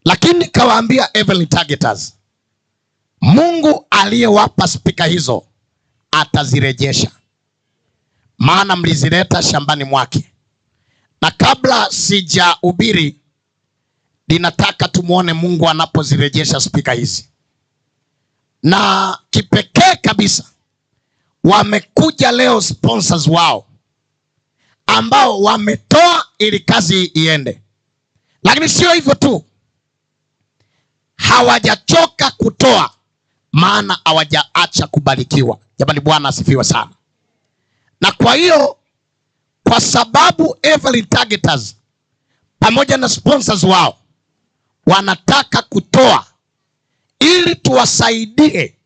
Lakini nikawaambia Evelyn Targeters, Mungu aliyewapa speaker hizo atazirejesha, maana mlizileta shambani mwake. Na kabla sijahubiri, ninataka tumuone Mungu anapozirejesha speaker hizi. Na kipekee kabisa wamekuja leo sponsors wao ambao wametoa ili kazi iende. Lakini sio hivyo tu, hawajachoka kutoa, maana hawajaacha kubarikiwa. Jamani, Bwana asifiwe sana. Na kwa hiyo, kwa sababu Evelyn Targeters pamoja na sponsors wao wanataka kutoa ili tuwasaidie